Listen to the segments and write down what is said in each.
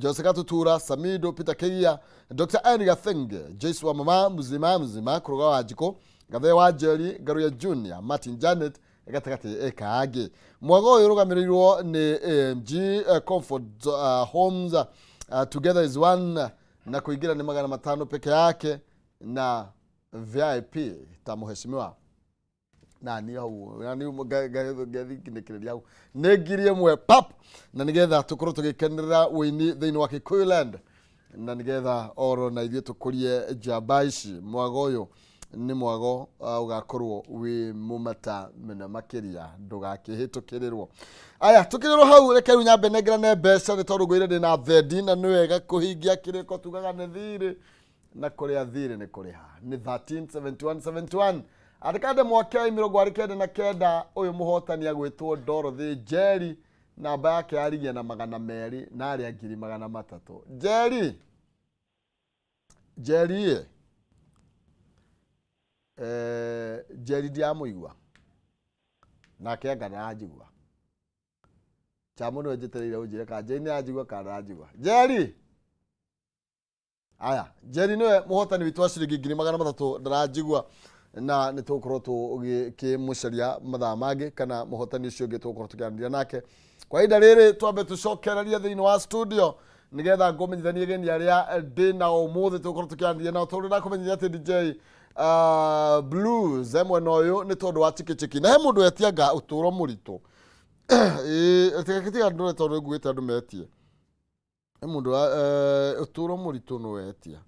Jose Gatutura, Samido, Peter Keia, Dr. Anne Gathenge, Joyce wa mama mzima mzima, Kuruga wa Jiko, Gathe wa Njeri, Ngaruya Junior, Martin Janet, gatagatĩ kangĩ. Mwago ũyũ ũrũgamĩrĩirwo nĩ AMG Comfort Homes, Together is One, na kũingĩra nĩ 500 peke yake na VIP ta mheshimiwa nani hau nani ngethikinĩkĩrĩria hau nĩ 1000 pap, na nĩgetha tũkorwo tũgĩkenerera ũini thĩinĩ wa Kikuyu-land, na nĩgetha oro na ithuĩ tũkũrie njamba ici. Mwago ũyũ nĩ mwago ũgakorwo wĩ mũmata mũno makĩria, ndũgakĩhĩtũkĩrĩrwo. Aya, tũkĩrĩrwo hau, reke rĩu nyambe nengerane mbeca, nĩ tondũ ngwĩre ndĩna thendi, na nĩ wega kũhingia kĩrĩko, tugaga nĩ thirĩ na kũrĩa thirĩ nĩ kũrĩha. Nĩ 137171, andĩka ndemwa K 99. Ũyũ mũhotani agwĩtwo Dorothy Njeri, namba yake yarigia na 200 na arĩa 300,000. Njeri, Njeri ĩ, Njeri ndiramũigua nake, anga ndaranjigua. Chamo nĩwe njetereire ũnjĩre kana Njeri nĩ aranjigua kana ndaranjigua. Njeri, aya, Njeri nĩwe mũhotani witũ wa ciringi 300,000. Ndaranjigua, na nĩ tũgũkorwo tũgĩkĩmũcaria mathaa mangĩ, kana mũhotani ũcio ũngĩ tũgũkorwo tũkĩaranĩria nake. Kwa ihinda rĩrĩ twambe tũcokererie thĩinĩ wa studio, nĩgetha ngũmenyithanie ageni arĩa ndĩ nao ũmũthĩ tũgũkorwo tũkĩaranĩria nao, tondũ ndakũmenyithia atĩ DJ Blues mwena ũyũ nĩ tondũ wa chikichiki, na he mũndũ wetianga ũtũũro mũritũ. Ĩĩ, tiga tiga ndore, tondũ nguĩte andũ metie. He mũndũ wa ũtũũro mũritũ nĩ wetia.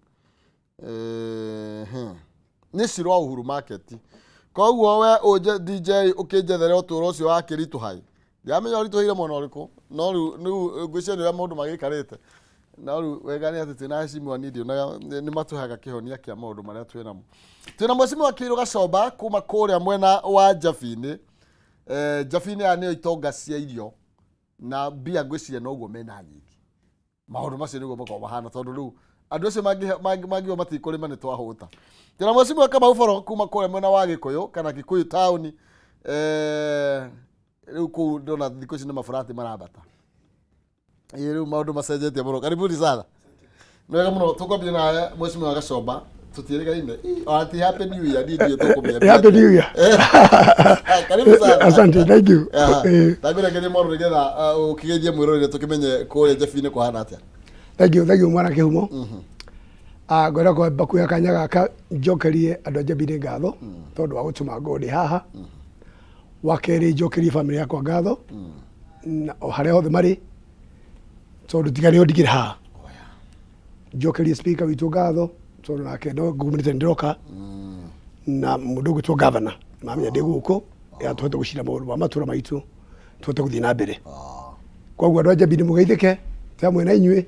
Nĩ Ciro wa Uhuru Market, koguo we ũnje DJ ũkĩnjethere ũtũũro ũcio wa kĩritũhai. Ndiramenya ũritũhĩire mwena ũrĩkũ, no rĩu ngwĩciria nĩ ũrĩa maũndũ magĩikarĩte. No rĩu wega nĩ atĩ twĩna heshimiwa, niĩ ndionaga nĩ matũheaga kĩhonia kĩa maũndũ marĩa twĩnamo. Twĩna mheshimiwa Kĩirũ Gacomba kuma kũrĩa mwena wa Njabinĩ. Njabinĩ aya nĩo itonga cia irio na mbia, ngwĩciria noguo mena nyingĩ. Maũndũ macio nĩguo makoragwo mahana, tondũ rĩu andũ acio mangiuga matikũrĩma nĩ twahũta. Twĩna mheshimiwa Kamau Boro kuma kũrĩa mwena wa Gĩkũyũ kana Kikuyu taũni. Rĩu kũu ndona thikũ ici nĩ maburati marambata. Ĩĩ, rĩu maũndũ macenjetie mũno. Karibuni sana, nĩ wega mũno. Tũkwambia nawe mheshimiwa Gacomba, tũtiĩrĩgaine. Ona ti happy new year, niĩ ndiũĩ tũkũmĩambia. Happy New Year. Karibu sana. Asante, thank you. Ndangũrengeria mwaro nĩgetha ũkĩgeithie mwĩrorere, tũkĩmenye kũrĩa Njabinĩ kũhana atĩa. Thank you, thank you, mwana kĩhumo. Ngwenda kwamba kuoya kanya gaka njokerie andũ a Njabinĩ ngatho tondũ wa gũtũma ngorwo ndĩ haha. Wa kerĩ, njokerie bamĩrĩ yakwa ngatho na o harĩa hothe marĩ, tondũ tiga nĩo ndikĩrĩ haha. Njokerie speaker witũ ngatho, tondũ nake no ngumĩrĩte nĩndĩroka, na mũndũ ũgwĩtwo governor mamenya ndĩ gũkũ ya tũhote gũcira maũndũ ma matũra maitũ, tũhote gũthiĩ na mbere. Koguo andũ a Njabinĩ mũgeithĩke, twĩ hamwe na inyuĩ,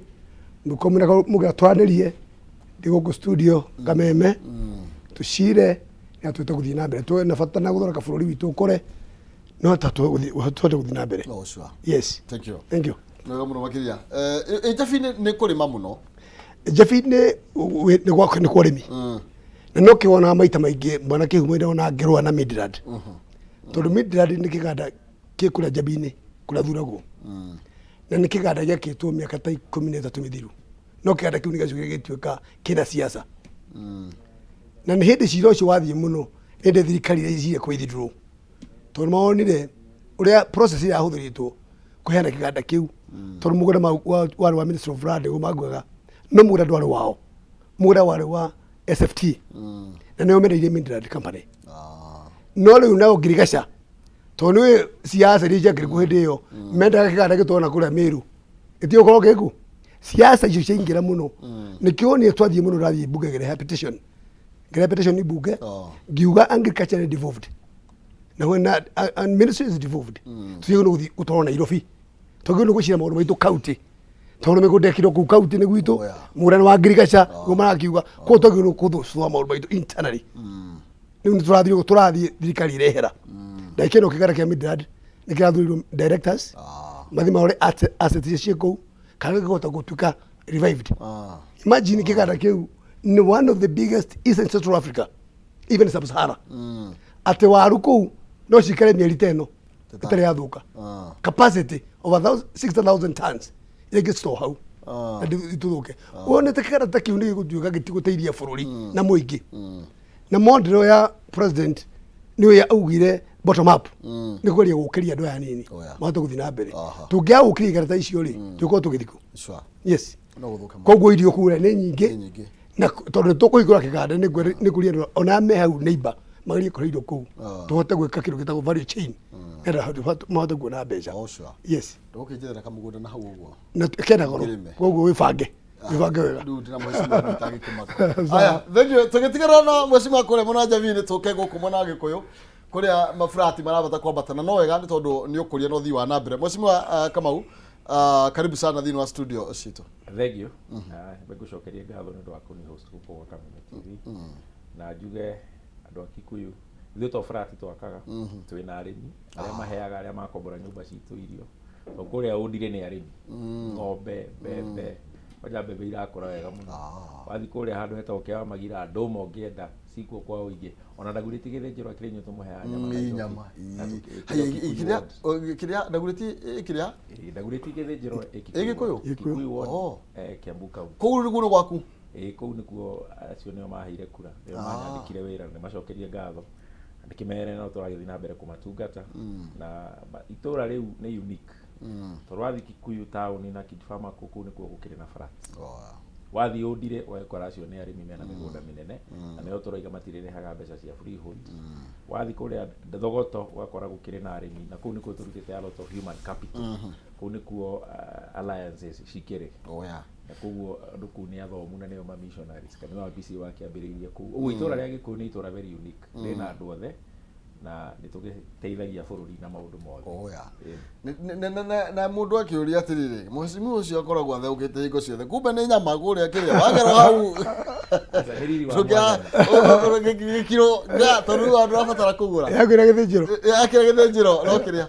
mũkorwo mũgatwaranĩrie ndĩ gũkũ studio Kameme, tũcire na tũhote gũthiĩ na mbere. Twĩ na bata na gũthondeka bũrũri witũ ũkũre, no ta tũhote gũthiĩ na mbere. Oh, sure. Yes. Thank you. Thank you. Nĩ wega mũno makĩria. Njabinĩ nĩ kũrĩma mũno. Njabinĩ nĩ kwa ũrĩmi, na no kĩwonaga maita maingĩ, mwana kĩhumo, ndona ngĩrũa na Midland, tondũ Midland nĩ kĩganda kĩ kũrĩa Njabinĩ kũrĩa thuragwo, na nĩ kĩganda gĩakĩtwo mĩaka ta 13 mĩthiru, no kĩganda kĩu nĩ gĩacokire gĩgĩtuĩka kĩna siasa, na nĩ hĩndĩ cira ũcio wathiĩ mũno, hĩndĩ thirikari ĩreciria kũ withdraw, tondũ monire ũrĩa process ĩrĩa yahũthĩrĩtwo kũheana kĩganda kĩu, tondũ mũgũnda warĩ wa Ministry of Land nĩguo manguaga, no mũgũnda ndwarĩ wao, mũgũnda warĩ wa SFT, na nĩo mendeire Midland Company. No rĩu nao ngirigaca, tondũ nĩ siasa iria ciakĩrĩ kuo hĩndĩ ĩyo, mendaga kĩganda gĩtwana kũrĩa Meru ĩtige gũkorwo gĩku. Siasa icio ciaingĩra mũno, nĩkĩo niĩ twathiĩ mũno, ndathiĩ mbunge ngĩrehe petition, ngĩrehe petition mbunge ngiuga agriculture nĩ devolved, na when a ministry is devolved, tũtigĩrĩirwo nĩ gũthiĩ gũtwarwo Nairobi, twagĩrĩirwo nĩ gwĩciria maũndũ maitũ county, tondũ mĩgũnda ĩkirwo kũu county nĩ gwitũ. Mũgũnda nĩ wa ngirigaca nĩguo marakiuga, koguo twagĩrĩirwo nĩ kũthũcũa maũndũ maitũ internally. Rĩu nĩ tũrathiĩ ũguo, tũrathiĩ thirikari ĩrehera ndagĩka ĩno kĩganda kĩa Midland nĩ kĩrathurirwo directors mathiĩ marore asset iria ciĩ kũu kana gĩkũhota gũtuĩka revived. Imagine, kĩganda kĩu nĩ one of the biggest East and Central Africa, even Sub Sahara, atĩ waru kũu no cikare mĩeri ta ĩno ĩtarĩ yathũka. Capacity of 60,000 tons iria ingĩ store hau. Na itũthũke. Wonete kĩganda ta kĩu nĩ gĩgũtuĩka gĩtigũteithia bũrũri na mũingĩ. Na model ya president nĩ ũrĩa augire bottom up, nĩ kũgeria gũkĩria andũ aya anini mahote gũthiĩ na mbere. Tũngĩaga gũkĩria iganda ta icio rĩ, tũgũkorwo tũgĩthiĩ kũ? Yes. No gũthũke mũno. Koguo irio kũrĩa nĩ nyingĩ. Nĩ nyingĩ. Na tondũ tũkũhingũra kĩganda nĩ kũria andũ ona me hau neighbor magerie kũrĩa irio kũu, tũhote gwĩka kĩndũ gĩtagwo value chain, nĩgetha mahote kuona mbeca. Oh, sure. Yes. Ndũgũkĩnjethera kamũgũnda na hau ũguo. Na kena goro. Ngĩrĩme. Koguo wĩbange, wĩbange wega. Rĩu ndĩna mheshimiwa nditangĩkĩmaka. Aya, thank you. Tũgĩtigana na mheshimiwa kũrĩa mwena wa Njabini, tũke gũkũ mwena wa Gĩkũyũ kũrĩa maburati marabata kwambata, na no wega nĩ tondũ nĩ ũkũria na ũthii wa na mbere. Mheshimiwa Kamau, karibu sana thĩinĩ wa studio citũ. Thank you. Ngũcokeria ngatho nĩ ũndũ wa kũni host gũkũ gwa Kameme TV. Na njuge andũ a Kikuyu, ithuĩ to frat twakaga, twĩna arĩmi arĩa maheaga arĩa makombora nyũmba citũ irio. To kũrĩa ũndire nĩ arĩmi. Ng'ombe, mbembe, kwanja mbembe irakũra wega mũno. Wathiĩ kũrĩa handũ hetagwo Kĩa wa Magira, ndũma ũngĩenda cikuo kwa ũingĩ. Ona Ndagurĩti gĩthĩnjĩro akĩrĩ inyuĩ tũmũheaga nyama na Ĩ njohi. Nyama. Na Haya, kĩrĩa Kikuyu kĩrĩa ward. Kĩrĩa Ndagurĩti kĩrĩa? Ĩ, Ndagurĩti gĩthĩnjĩro ĩ Ĩ Gĩkũyũ? ward. Kikuyu ward, Oh. Kiambu County. Kũu nĩguo nĩ gwaku? Ĩ, kũu nĩkuo acio nĩo maheire kura, nĩo manyandĩkire wĩra, na nĩmacokerie ngatho. Na ndĩkĩmere no tũragĩthiĩ na mbere kũmatungata. Na itũra rĩu nĩ unique. Tondũ wathiĩ Kikuyu taũni na Kidfama kũu nĩkuo gũkĩrĩ na flats. Wathiĩ ũndire ũgakora acio nĩ arĩmi mena mĩgũnda mĩnene, na nĩo tũraiga matirĩrĩhaga mbeca cia freehold. Wathiĩ kũrĩa Thogoto ũgakora gũkĩrĩ na arĩmi, na kũu nĩkuo tũrutĩte a lot of human capital. Kũu nĩkuo alliances cikĩrĩ. Na koguo andũ kũu nĩ athomu na nĩo ma missionaries. Kanitha wa PCEA wakĩambĩrĩirie kũu. Ũguo itũra rĩa Gĩkũyũ nĩ itũra very unique, rĩna andũ othe na nĩ tũgĩteithagia bũrũri na maũndũ mothe. Na mũndũ akĩũria atĩrĩrĩ, mheshimiwa ũcio akoragwo atheũkĩte hingo ciothe, kumbe nĩ nyama kũrĩa kĩrĩa wagera hau. Aca, nĩ riri wa Tũngĩa- Mwathani. gĩkiro nga tondũ rĩu andũ arabatara kũgũra. Yakĩra gĩthĩnjĩro. Yakĩra gĩthĩnjĩro no kĩrĩa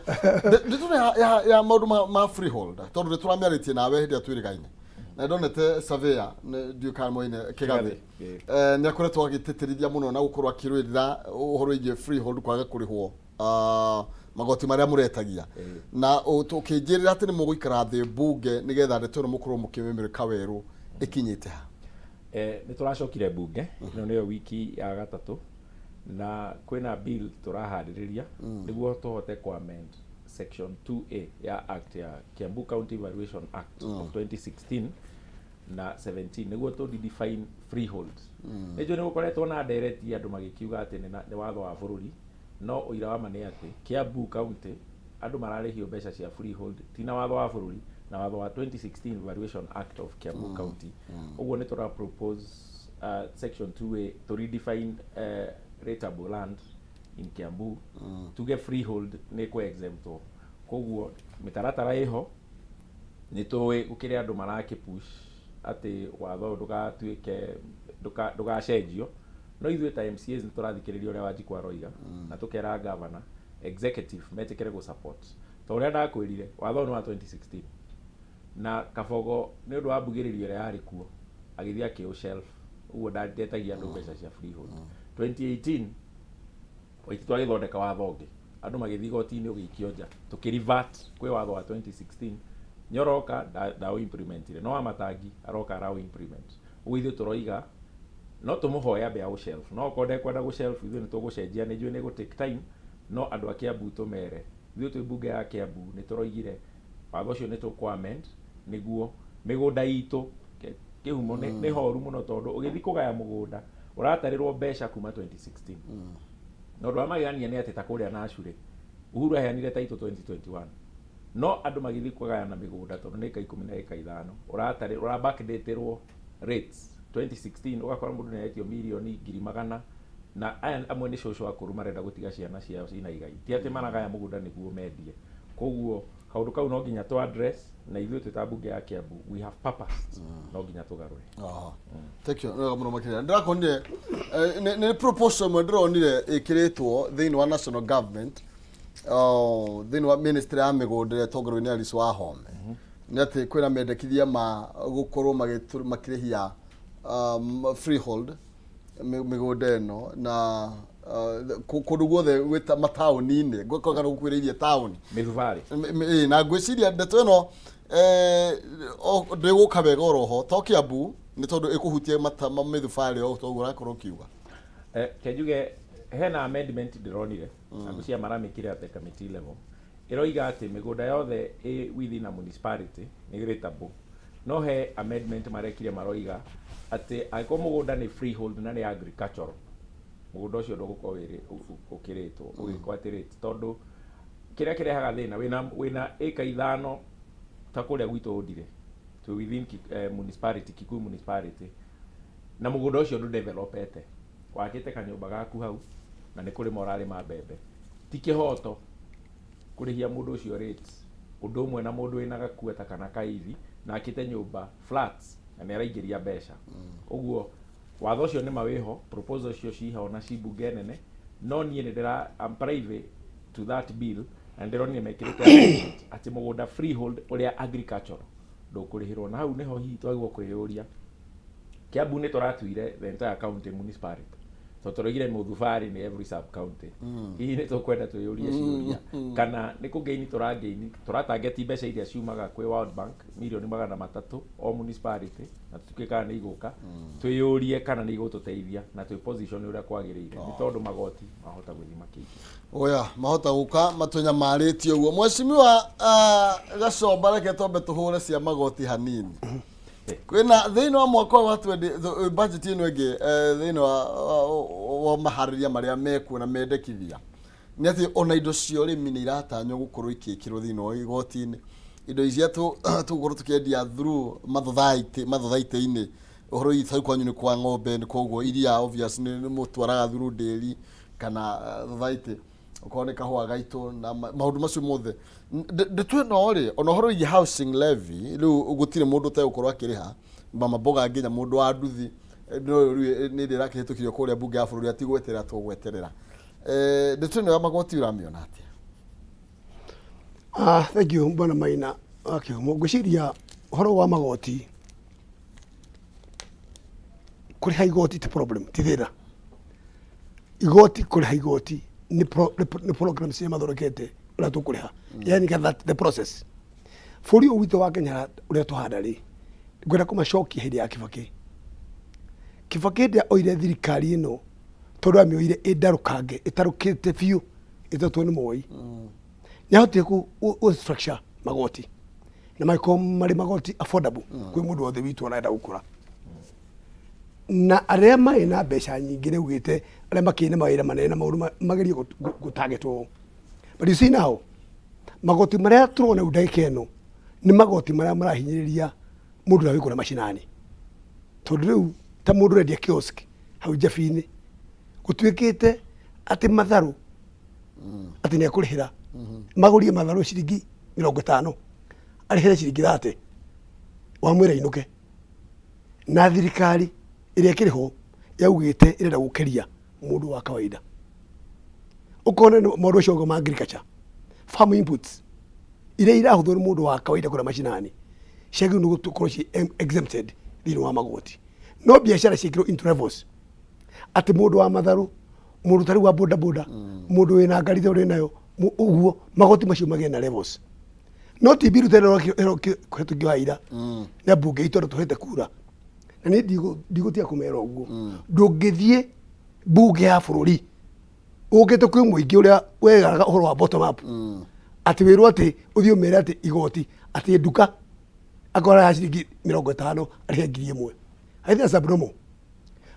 ndĩtũre ya maũndũ ma freehold, tondũ nĩ tũramĩarĩtie nawe hĩndĩ ĩrĩa twĩrĩgaine, na ndonete surveyor ndiũĩ kana moine Kĩgathĩ. Nĩ akoretwo agĩtĩtĩrithia mũno na gũkorwo akĩrũĩrĩra ũhoro wĩgiĩ freehold kwaga kũrĩhwo magoti marĩa mũretagia, na ũkĩnjĩrĩra atĩ nĩ mũgũikara thĩ mbunge nĩgetha ndeto ĩno mũkorwo mũkĩmĩmĩrĩka werũ, ĩkinyĩte ha? Nĩ tũracokire mbunge, ĩno nĩyo wiki ya gatatũ, na kwĩna bill tũraharĩrĩria nĩguo tũhote ku amend section 2A ya act ya Kiambu County Valuation Act of 2016 na 17, nĩguo tũ define freehold. Nĩ njũĩ nĩ gũkoretwo na ndereti, andũ magĩkiuga atĩ nĩ watho wa bũrũri, no ũira wa ma nĩ atĩ Kiambu County andũ mararĩhio mbeca cia freehold ti na watho wa bũrũri, na watho wa 2016 Valuation Act of Kiambu County. Ũguo nĩ tũra propose section 2A to redefine rateable land in Kiambu, tuge freehold nĩ kũ exemptwo. Koguo mĩtaratara ĩho, nĩ tũĩ gũkĩrĩ andũ marakĩ push atĩ watho ũyũ ndũgatuĩke ndũgacenjio, no ithuĩ ta MCAs nĩ tũrathikĩrĩria ũrĩa Wanjikũ aroiga, na tũkera governor, executive metĩkĩre gũ support. Ta ũrĩa ndakwĩrire, watho ũyũ nĩ wa 2016, na Kabogo nĩ ũndũ wa mbugĩrĩrio ĩrĩa yarĩ kuo agĩthiĩ akĩ shelf, ũguo ndetagia andũ mbeca cia freehold. 2018 Waititu agĩthondeka watho ũngĩ, andũ magĩthiĩ igoti-inĩ, ũgĩikio nja, tũkĩ revert kwĩ watho wa 2016. Nyoroka ndaũ implementire, no Wamatangi aroka araũ implement. Ũguo ithuĩ tũroiga no tũmũhoe ambe aũ shelf, no okorwo ndekwenda gũ shelf, ithuĩ nĩ tũgũcenjia. Nĩ njũĩ nĩ gũ take time, no andũ a Kiambu tũmere ithuĩ twĩ mbunge ya Kiambu nĩ tũroigire watho ũcio nĩ tũkũ amend nĩguo mĩgũnda itũ kĩhumo nĩ horu mũno, tondũ ũgĩthiĩ kũgaya mũgũnda ũratarĩrwo mbeca kuma 2016. Na ũndũ wa magegania nĩ atĩ ta kũrĩa Nacurĩ Uhuru aheanire title 2021, no andũ magĩthiĩ kũgayana mĩgũnda, tondũ nĩ ĩka 10 na ĩka 5, ũratarĩ ũra backdaterwo rates 2016, ũgakora mũndũ nĩ aretio mirioni ngiri magana, na aya amwe nĩ cũcũ akũrũ marenda gũtiga ciana ciao cina igai, ti atĩ maragaya mũgũnda nĩguo mendie. Koguo kaũndũ kau no nginya tũ address, na ithuĩ twĩ ta mbunge ya Kiambu we have purpose, no nginya tũgarũre. Aha. Thank you. Nĩ wega mũno makĩria. Ndĩrakonire nĩ proposal ĩmwe ndĩronire ĩkĩrĩtwo thĩinĩ wa national government, oh, thĩinĩ wa ministry ya mĩgũnda ĩrĩa ĩtongoragio nĩ Alice Wahome, nĩ atĩ kwĩna mendekithia ma gũkorwo makĩrĩhia freehold mĩgũnda ĩno na kũndũ guothe gwĩta mataũni-inĩ, kana gũkuhĩrĩirie taũni. Mĩthubarĩ. Ĩ, na ngwĩciria ndeto ĩno. Ndĩgũka wega oroho to Kiambu nĩ tondũ ĩkũhutia mĩthubarĩ o toguo ũrakorwo ũkiuga. Ke njuge hena amendment ndĩronire na ngwĩciria maramĩkire at the committee level, ĩroiga atĩ mĩgũnda yothe ĩ within a municipality nĩ rateable. No he amendment marekire, maroiga atĩ angĩkorwo mũgũnda nĩ freehold na nĩ agricultural, mũgũnda ũcio ndũgũkorwo ũkĩrĩtwo ũgĩkwo atĩ rate, tondũ kĩrĩa kĩrehaga thĩna wĩna ĩka 5 ta kũrĩa gwitũ Ũndire, twĩ within municipality, Kikuyu municipality, na mũgũnda ũcio ndũdevelopete, wakĩte kanyũmba gaku hau na nĩ kũrĩma ũrarĩma mbembe, ti kĩhoto kũrĩhia mũndũ ũcio rates ũndũ ũmwe na mũndũ wĩna gakuata kana kaithi na akĩte nyũmba flats na nĩ araingĩria mbeca. Ũguo watho ũcio nĩma wĩho, proposal icio ciho na ci mbunge nene, no niĩ nĩ ndĩra, I'm privy to that bill, na nĩ ndĩronire mekĩrĩte amendment atĩ mũgũnda freehold ũrĩa agricultural ndũkũrĩhĩrwo. Na hau nĩho hihi twagĩrĩirwo kwĩyũria. Kiambu nĩ tũratuire the entire county municipality, so tũroigire mũthubarĩ nĩ every sub county. Hihi nĩ tũkwenda twĩyũrie ciũria kana nĩ kũgaini tũrangaini tũratangeti mbeca iria ciumaga kwĩ World Bank mirioni 300 o municipality, na tũtuĩke kana nĩ igũka, twĩyũrie kana nĩ igũtũteithia na twĩ position ũrĩa kwagĩrĩire, nĩ tondũ magoti mahota gũthiĩ makĩingĩ. Oya mahota gũka matũnyamarĩtie ũguo. Mheshimiwa Gacomba, reke twambe tũhũre cia magoti hanini. Kwĩna thĩinĩ wa mwaka ũyũ wa 20 budget ĩno ĩngĩ, thĩinĩ wa maharĩria marĩa mekuo na mendekithia nĩ atĩ ona indo cia ũrĩmi nĩ iratanywo gũkorwo ikĩkĩrwo thĩinĩ wa igoti-inĩ, indo iria tũgũkorwo tũkĩendia through mathothaitĩ-inĩ, ũhoro witũ kwanyu nĩ kwa ng'ombe, nĩ koguo iria obvious nĩ mũtwaraga through dairy kana thothaitĩ, okorwo nĩ kahũa gaitũ na maũndũ macio mothe. Ndeto ĩno rĩ, ona ũhoro wĩgiĩ housing levy, rĩu gũtirĩ mũndũ ũtegũkorwo akĩrĩha, mama mboga nginya mũndũ wa nduthi. No rĩu nĩ ĩrĩa ĩrakĩhĩtũkirio kũrĩa mbunge ya bũrũri, atigweterera tũgweterera. Ndeto ĩno ya magoti ũramĩona atĩa? Ah, thank you, bwana Maina wa Kĩhumo. Ngwĩciria ũhoro wa magoti, kũrĩha igoti ti problem, ti thĩna. Igoti, kũrĩha igoti nĩ program ciria mathondekete ũrĩa tũkũrĩha, yani that the process. Bũrũri ũyũ witũ wa Kenya ũrĩa tũhanda rĩ, ngwenda kũmacokia hĩndĩ ya Kibaki. Kibaki hĩndĩ ĩrĩa oire thirikari ĩno, tondũ amĩoire ĩndarũkange, ĩtarũkĩte biũ, ĩtetwo nĩ Moi, nĩ ahotire kũ structure magoti na magĩkorwo marĩ magoti affordable kwĩ mũndũ wothe witũ arenda gũkũra, na arĩa marĩ na mbeca nyingĩ nĩ ugĩte arĩa makĩrĩ na mawĩra manene na maũndũ magerie gũtargetwo. But you see now, magoti marĩa tũrona rĩu ndagĩka ĩno nĩ magoti marĩa marahinyĩrĩria mũndũ ũrĩa wĩ kũrĩa macinani, tondũ rĩu ta mũndũ ũrendia kiosk hau njabi-inĩ, gũtuĩkĩte atĩ matharũ atĩ nĩ ekũrĩhĩra, magũrie matharũ ciringi 50, arĩhĩre ciringi 30, wamwĩra inũke. Na thirikari ĩrĩa ĩkĩrĩ ho yaugĩte ĩrenda gũkĩria mũndũ wa kawaida. Ũkona nĩ maũndũ macio ma agriculture, farm inputs iria irahũthĩrwo nĩ mũndũ wa kawaida kũrĩa macinani ciagĩrĩirwo nĩ gũkorwo ci exempted thĩinĩ wa magoti, no biacara ciĩkĩrwo into levels, atĩ mũndũ wa matharũ, mũndũ tarĩu wa boda boda, mũndũ wĩna ngari ta ũrĩ nayo, ũguo magoti macio magĩe na levels, no ti mbiru ta ĩno ĩrokĩhĩtũkio haira nĩ ambunge itũ, andũ tũhete kura. Na niĩ ndigũtiga kũmera ũguo, ndũngĩthiĩ mbunge ya bũrũri ũkĩte kwĩ mũingĩ ũrĩa wegaga ũhoro wa bottom up, atĩ wĩrwo atĩ ũthiĩ ũmere atĩ igoti atĩ nduka akorwo ya ciringi 50 arĩhe 1000. I think that's abnormal.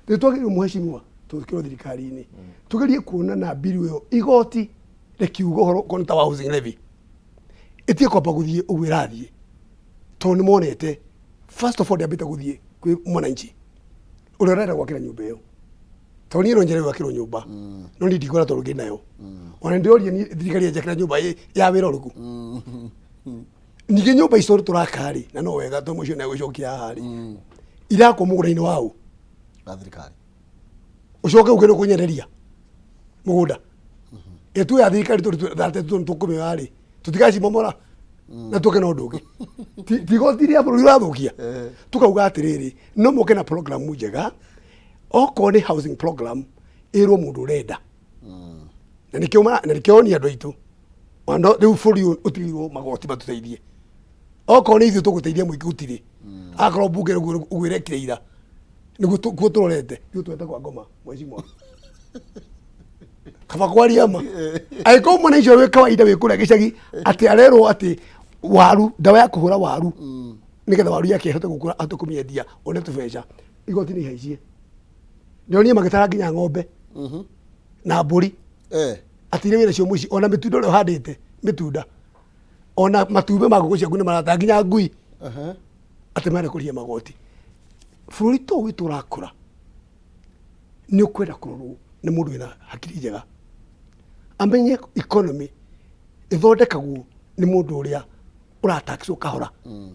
Rĩu twagĩrĩirwo, mũheshimiwa, tũkĩrwo thirikari-inĩ, tũgerie kuona na mbiru ĩyo igoti rĩkiuga ũhoro ũkorwo nĩ ta wa housing levy ĩtige kwamba gũthiĩ ũguo ĩrathiĩ, tondũ nĩ monete first of all ndĩambĩte gũthiĩ kwĩ mwananchi ũrĩa ũrenda gwakĩra nyũmba ĩyo, tondũ niĩ no nyende gwakĩrwo nyũmba, no niĩ ndikuona tondũ ngĩ nayo. Ona ndĩroria niĩ thirikari yanjakĩra nyũmba ya wĩra ũrĩkũ? Ningĩ nyũmba icio tũraka rĩ, na no wega tondũ mũcio nĩ agũcokia haha rĩ, irakwo mũgũnda-inĩ waũ? Wa thirikari. Ũcoke uge nĩ ũkũnyenderia mũgũnda ĩtu ya thirikari, tondũ thate tũkũmĩoya rĩ, tũtigacimomora na tũke na ũndũ ũngĩ. Ti igoti rĩa bũrũri ũrathũkia. Tukauga atĩrĩrĩ, no moke na program njega, okorwo nĩ housing program ĩrwo mũndũ ũrenda, na nĩkĩo ni andũ aitũ. Ona rĩu bũrũri ũyũ ũtigĩirwo magoti matũteithie. Okorwo nĩ ithuĩ tũgũteithia mũingĩ gũtirĩ. Akorwo mbunge ũguo ũguo ĩrekire ira nĩguo kuo tũrorete ithuĩ twete kwa ngoma mheshimiwa. Kaba kwaria ma. Angĩkorwo mwana ũcio wĩ kawaida wĩ kũrĩa gĩcagi atĩ arerwo atĩ waru ndawa ya kũhũra waru nĩgetha waru yake ĩhote gũkũra ahote kũmĩendia one tũbeca igoti nĩ ihaicie. Ndĩronire magĩtara nginya ng'ombe na mbũri atĩ iria wĩnacio mũciĩ ona mĩtunda ũrĩa ũhandĩte mĩtunda ona matumbĩ ma ngũkũ ciaku nĩ marata nginya ngui atĩ marenda kũrĩhia magoti. Bũrũri to witũ ũrakũra nĩ ũkwenda kũrorwo nĩ mũndũ wĩna hakiri njega amenye economy ĩthondekagwo nĩ mũndũ ũrĩa ũrataxwo kahora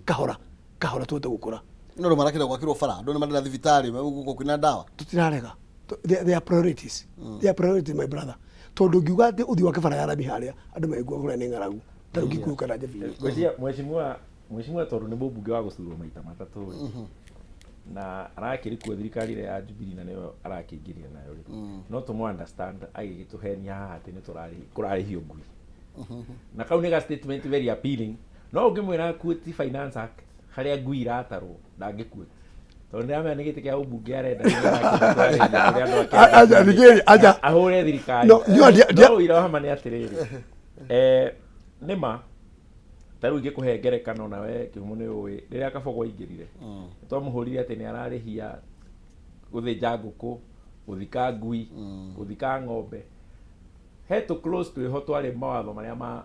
kahora kahora tũhote gũkũra. No andũ marakĩenda gwakĩrwo bara, andũ nĩ marenda thibitarĩ gũkũ kwĩna ndawa. Tũtirarega. They are priorities. They are priorities, my brother, tondũ ngiuga atĩ ũthiĩ wake bara ya rami harĩa andũ maigua kũrĩa nĩ ng'aragu ta rĩu Gikuyu kana Njabiĩ. Ngwĩciria mheshimiwa tondũ nĩ mũmbunge wa gũcurwo maita matatũ rĩ, na arakĩrĩ kuo thirikari ĩrĩa ya Jubilee na nĩyo arakĩingĩrire nayo rĩ, no tũmũ understand agĩgĩtũhenia haha atĩ nĩ kũrarĩhio ngui na kau nĩ ga statement very appealing, no ũngĩmwĩra quote Finance Act harĩa ngui iratarwo ndangĩquote tondũ nĩramenya nĩ gĩtĩ kĩa ũmbunge arenda nĩgetha akĩende kũrĩa andũ ake Aja, ningĩ, aja. Ahũre thirikari. No, No ũira wa ma nĩ atĩrĩrĩ, nĩ ma ta rĩu ingĩkũhe ngerekano nawe kĩhumo nĩ ũĩ rĩrĩa Kabogo aingĩrire twamũhũrire atĩ nĩ ararĩhia gũthĩnja ngũkũ, gũthika ngui, gũthika ng'ombe. He tũ clause twĩho twarĩ mawatho marĩa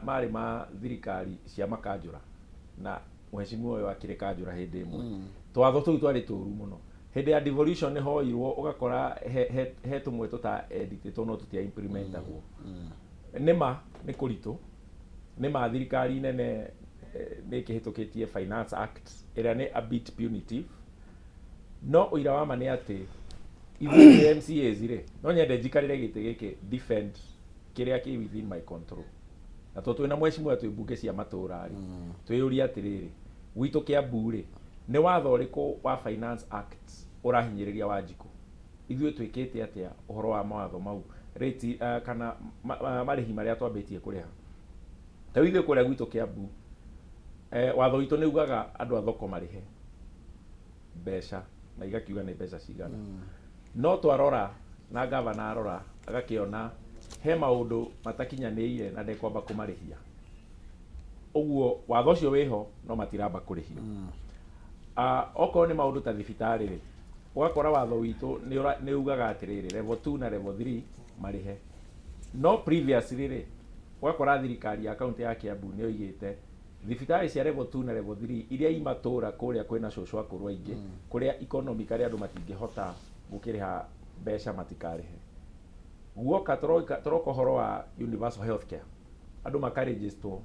marĩ ma thirikari cia makanjũra na mheshimiwa ũyũ akĩrĩ kanjũra hĩndĩ ĩmwe. Twatho tũu twarĩ tũru mũno. Hĩndĩ ya devolution nĩ hoirwo ũgakora he tũmwe tũta editĩtwo no tũtia implementagwo. Nĩ ma nĩ kũritũ, nĩ ma thirikari nene nĩ ĩkĩhĩtũkĩtie Finance Act ĩrĩa nĩ a bit punitive, no ũira wa ma nĩ atĩ ithuĩ twĩ MCAs rĩ, no nyende njikarĩre gĩtĩ gĩkĩ defend kĩrĩa kĩ within my control, na tondũ twĩna mheshimiwa twĩ mbunge cia matũra rĩ, twĩyũrie atĩrĩrĩ, gwitũ Kiambu rĩ, nĩ watho ũrĩkũ wa Finance Act ũrahinyĩrĩria Wanjikũ? Ithuĩ twĩkĩte atĩa ũhoro wa mawatho mau rate kana marĩhi marĩa twambĩtie kũrĩha? Ta rĩu ithuĩ kũrĩa gwitũ Kiambu, watho witũ nĩ ugaga andũ a thoko marĩhe mbeca na igakiuga nĩ mbeca cigana, no twarora na gavana arora agakĩona he maũndũ matakinyanĩire na ndekwamba kũmarĩhia. Ũguo watho ũcio wĩho no matiramba kũrĩhio. Okorwo nĩ maũndũ ta thibitarĩ rĩ, ũgakora watho witũ nĩ ugaga atĩrĩrĩ, level 2 na level 3 marĩhe, no previously rĩ, ũgakora thirikari ya kaunti ya Kiambu nĩ yoigĩte thibitarĩ cia level 2 na level 3 iria i matũra kũrĩa kwĩna cũcũ akũrũ aingĩ, kũrĩa economically andũ matingĩhota gũkĩrĩha mbeca, matikarĩhe. Guoka tũroka ũhoro wa universal health care, andũ makarĩgistwo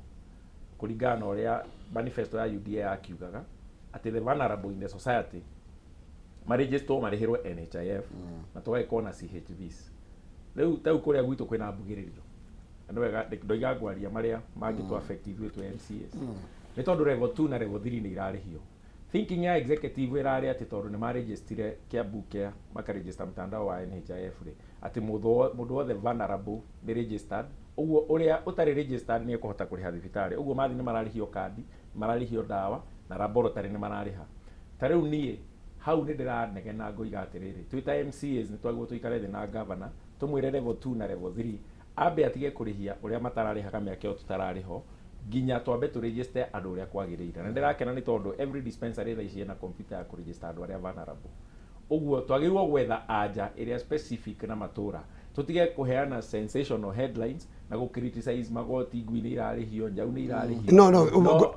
kũringana na ũrĩa manifesto ya UDA yakiugaga atĩ the vulnerable in the society marĩgistwo marĩhĩrwo NHIF na tũgagĩkorwo na CHVs. Rĩu ta rĩu kũrĩa gwitũ kwĩna mbugĩrĩrio na nĩ wega ndoiga ngwaria marĩa mangĩtũ affect ithuĩ twĩ MCAs nĩ tondũ level 2 na level 3 nĩ irarĩhio. Thinking ya executive ĩrarĩ atĩ tondũ nĩ marĩgistire Kiambu Care, makaregister mtandao wa NHIF rĩ, atĩ mũndũ wothe vulnerable nĩ registered, ũguo ũrĩa ũtarĩ registered nĩ ekũhota kũrĩha thibitarĩ. Ũguo mathi nĩ mararĩhio kandi, nĩ mararĩhio ndawa na laboratory nĩ mararĩha. Ta rĩu niĩ hau nĩ ndĩranegena ngoiga atĩrĩrĩ, twĩ ta MCAs nĩ twagĩrĩirwo tũikare thĩ na governor tũmwĩre level 2 na level 3 ambe atige kũrĩhia ũrĩa matararĩhaga mĩaka ĩyo tũtararĩ ho nginya twambe tũregister andũ ũrĩa kwagĩrĩire. Na ndĩrakena nĩ tondũ every dispensary thaa ici ĩna computer ya kũregister andũ arĩa vulnerable. Ũguo twagĩrĩirwo gwetha anja ĩrĩa specific na matũra, tũtige kũheana sensational headlines na gũ criticize magoti, ngui nĩ irarĩhio, njau nĩ irarĩhio. No,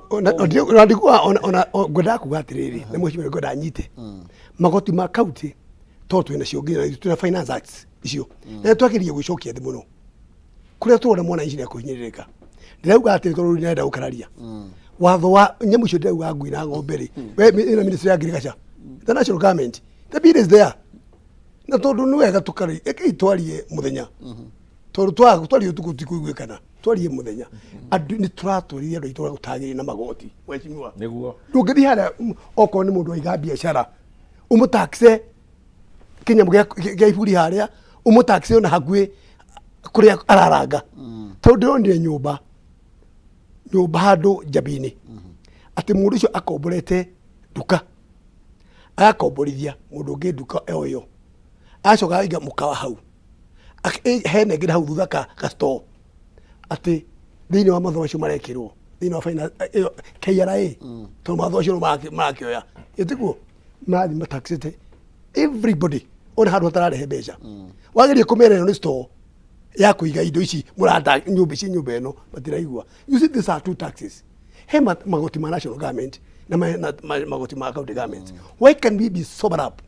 ona ndikuga ona ngwendaga kuga atĩrĩrĩ na mheshimiwa ngwenda nyite magoti ma kaunti tondũ twĩna cio nginya twĩna Finance Act icio na twagĩrĩire gwĩcokia thĩ mũno kũrĩa tũrona mwananchi nĩ akũhinyĩrĩrĩka. Ndĩrauga atĩ tondũ ndĩrenda gũkararia watho wa nyamũ icio, ndĩrauga ngui na ng'ombe rĩ, we ĩno ministry ya agriculture, the national government, the bill is there, na tondũ nĩ wega tũkari rekei twarie mũthenya tondũ twarie ũtukũ tikuiguĩkana, twarie mũthenya. Andũ nĩ tũratwarithia andũ aitũ ũrĩa gũtagĩrĩire na magoti, mheshimiwa. Ndũngĩthiĩ harĩa okorwo nĩ mũndũ waiga biacara ũmũtaxe kĩnyamũ gĩa iburi harĩa, ũmũtaxe ona hakuhĩ kũrĩa araranga, tondũ ndĩronire nyũmba Nyũmba handũ Njabini, atĩ mũndũ ũcio akomborete nduka, agakomborithia mũndũ ũngĩ nduka o ĩyo, agacoka akaiga mũkawa hau. Hena ĩngĩ na hau thutha ka store, atĩ thĩinĩ wa mathomo macio marekĩrwo thĩinĩ wa finance ĩyo KRA, tondũ mathomo macio nĩmo marakĩoya, ĩtiguo marathiĩ mataxĩte everybody ona handũ hatararehe mbeca. Wageria kũmera ĩno nĩ store ya kũiga indo ici mũrata nyũmba ici, nyũmba ĩno matiraigua. You see, these are two taxes. He magoti ma national government na magoti ma county government. Why can we be sober up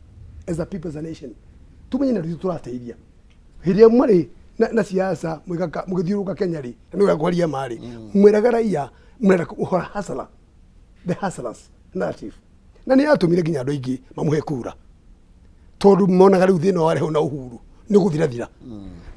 as a people, as a nation? Tumenye na tũrateithia hĩndĩ ĩrĩa mwarĩ na siasa mũgĩthiũrũrũka Kenya rĩ, na nĩwe kwaria marĩ mwĩraga raia mũrenda kũhora hustler, the hustlers narrative, na nĩ yatũmire nginya andũ aingĩ mamũhe kura, tondũ monaga rĩu thĩna warehwo na Uhuru nĩ gũthirathira.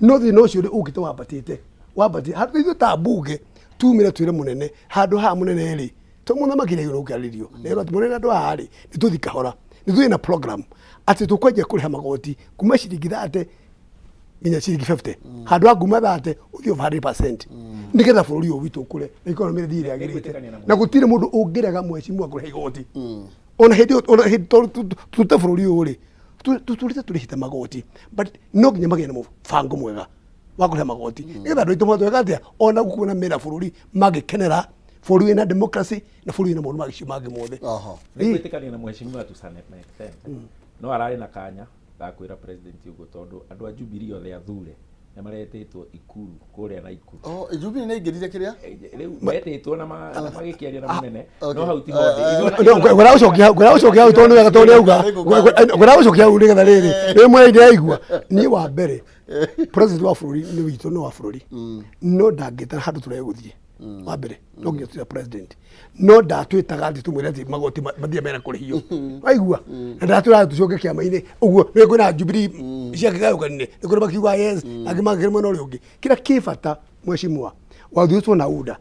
No thĩna ũcio rĩ ũkĩte wambatĩte wambatĩte handũ ithuĩ ta mbunge tumire twĩre mũnene handũ haha mũnene rĩ, to mũthamaki rĩ ũkĩarĩrio na atĩ mũnene andũ haha rĩ, nĩ tũthi kahora, nĩ tũthiĩ na program atĩ tũkwanjia kũrĩha magoti kuma ciringi 30 nginya ciringi 50, handũ ha kuma 30 ũthiĩ over 100%, nĩgetha bũrũri ũyũ witũ ũkũre na economy ĩthiĩ ĩrĩa yagĩrĩte. Nĩngwĩtĩkania na Na gũtirĩ mũndũ ũngĩrega mheshimiwa kũrĩha igoti ona hĩndĩ ĩyo, ona hĩndĩ tondũ tũrute bũrũri ũyũ rĩ, tũtũrĩte tũrĩhĩte magoti, but no nginya magĩe na mũbango mwega wa kũrĩha magoti, nĩgetha andũ aitũ mahote gwĩka atĩa ona gũkuona mena bũrũri mangĩkenera, bũrũri wĩna democracy na bũrũri wĩna maũndũ macio mangĩ mothe. Nĩ gwĩtĩkania na mheshimiwa to some extent, no ararĩ na kanya ga kwĩra president ũguo, tondũ andũ a Jubilee othe athure nĩ maretĩtwo Ikuru kũrĩa na Ikuru. Oh, Jubilee nĩ aingĩrire kĩrĩa? Rĩu metĩtwo na magĩkĩaria na mũnene. No hau tiho No, ngwenda gũcokia hau, ngwenda gũcokia hau tondũ nĩ wega, tondũ nĩ auga ngwenda gũcokia hau nĩgetha rĩrĩ rĩ mwene ndĩraigua niĩ wa mbere president wa bũrũri nĩ witũ, nĩ wa bũrũri, no ndangĩtara handũ tũregũthiĩ. Wa mbere no nginya tuya president no ndatwĩtaga atĩ tũmwĩre atĩ magoti mathiĩ mera kũrĩhio, waigua, na ndatwĩraga tũcoke kĩama-inĩ ũguo nĩ kwĩna Jubilee cia kĩgayũkanire, nĩ kũrĩ makiuga yes, angĩ magĩkĩrĩ mwena ũrĩa ũngĩ. Kĩrĩa kĩ bata, mheshimiwa wathuurĩtwo na UDA,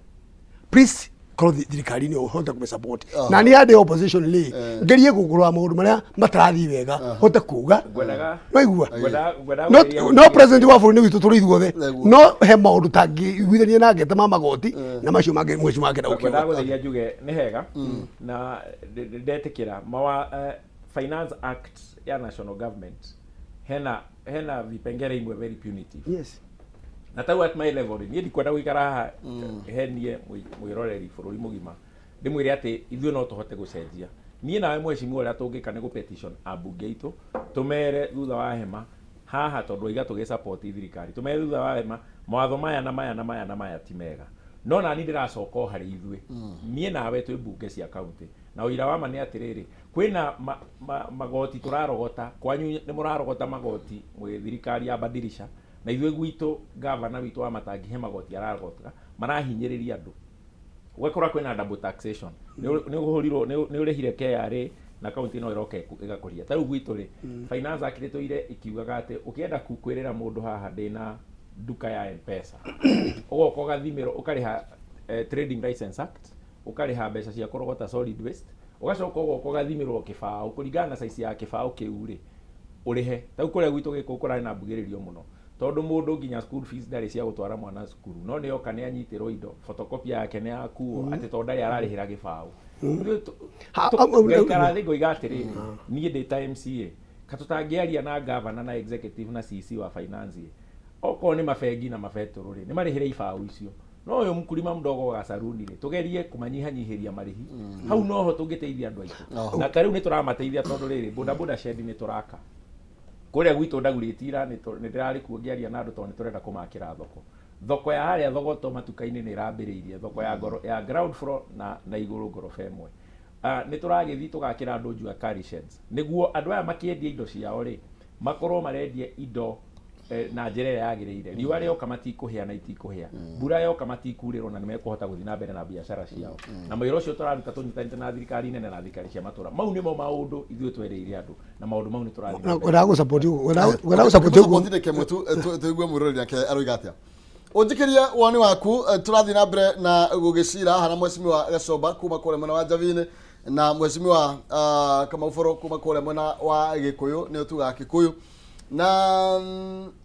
please korwo thirikari-inĩ ũhote kũmĩ support, na niĩ handĩ opposition rĩ, ngerie kũrora maũndũ marĩa matarathiĩ wega, hote kuga. Waigua? Ngwendaga No president wa bũrũri nĩ witũ tũrĩ ithuothe. Nĩguo. No he maũndũ tangĩiguithania nake ta ma magoti na macio mangĩ mheshimiwa akenda ngwendaga gũkiuga. Gũtheria njuge nĩ hega na ndetĩkĩra mawa Finance Act ya national government hena vipengere imwe very punitive. Na tau at my level rĩ, niĩ ndikwenda gũikara haha henie mwĩroreri bũrũri mũgima ndĩmwĩre atĩ ithuĩ no tũhote gũcenjia. Niĩ nawe mheshimiwa, ũrĩa tũngĩka nĩ gũ-petition ambunge aitũ, tũmere thutha wa hema haha, tondũ aiga tũgĩ support thirikari, tũmere thutha wa hema mawatho maya na maya na maya na maya ti mega. No nani ndĩracoka o harĩ ithuĩ, niĩ nawe twĩ mbunge cia county, na ũira wa ma nĩ atĩrĩrĩ, kwĩna magoti tũrarogota. Kwanyu nĩ mũrarogota magoti mwĩ thirikari ya badirisha, na ithuĩ gwitũ gavana witũ wa Matangi he magoti ararogota marahinyĩrĩria andũ. Ũgakora kwĩna double taxation, nĩ ũhũrirwo, nĩ ũrĩhire KRA na kaunti no ĩroka ĩgakũria. Ta rĩu gwitũ rĩ, Finance Act ĩtũire ikiugaga atĩ ũkĩenda kwĩrĩra mũndũ haha ndĩna nduka ya Mpesa, ũgoka ũgathimĩrwo, ũkarĩha Trading License Act, ũkarĩha mbeca cia kũrogota solid waste, ũgacoka ũgoka ũgathimĩrwo kĩbaũ kũringana na size ya kĩbaũ kĩu rĩ, ũrĩhe. Ta rĩu kũrĩa gwitũ gĩkũ kũrarĩ na mbugĩrĩrio mũno, tondũ mũndũ nginya school fees ndarĩ cia gũtwara mwana cukuru, no nĩ oka nĩ anyitĩrwo indo, photocopy yake nĩ yakuo, atĩ tondũ ndarĩ ararĩhĩra gĩbaũ. Ithuĩ ngaikara thĩ ngoiga atĩrĩrĩ, niĩ ndĩ ta MCA, ka tũtangĩaria na gavana na executive na CC wa finance ĩ, okorwo nĩ mabengi na mabetũrũ rĩ, nĩ marĩhĩre ibaũ icio, no ũyũ mkulima mdogo wa saruni rĩ, tũgerie kũmanyihanyihĩria marĩhi. Hau noho tũngĩteithia andũ aitũ. Na ta rĩu nĩ tũramateithia, tondũ rĩrĩ boda boda shed nĩ tũraka kũrĩa gwitũ ndagurĩti ira, nĩ ndĩrarĩ kuo ngĩaria na andũ, tondũ nĩ tũrenda kũmakĩra thoko, thoko ya harĩa Thogoto matuka-inĩ nĩ ĩrambĩrĩirie, thoko ya ngoro ya ground floor na igũrũ ngoroba ĩmwe. Ah, nĩ tũragĩthiĩ tũgakĩra andũ jua kali sheds, nĩguo andũ aya makĩendia indo ciao rĩ, makorwo marendia indo na njĩra ĩrĩa yagĩrĩire. Riũa rĩoka matikũhĩa na itikũhĩa, mbura yoka matikurĩrwo, na nĩ mekũhota gũthiĩ na mbere na biacara ciao. Na wĩra ũcio tũraruta tũnyitanĩte na thirikari nene na thirikari cia matũra. Mau nĩmo maũndũ ithuĩ twerĩire andũ, na maũndũ mau nĩ tũrathiĩ na mbere. Ngwendaga gũsupport ũguo, ngwendaga gũsupport ũguo. Support kĩmwe tu, tũigue mwĩroreri nake aroiga atĩa. Ũnjikĩrie woni waku. Tũrathiĩ na mbere na gũgĩcira haha na mheshimiwa Gacomba kuma kũrĩa mwena wa Njabini na mheshimiwa Kamau Boro kuma kũrĩa mwena wa Gĩkũyũ, nĩo tugaga Kikuyu. Na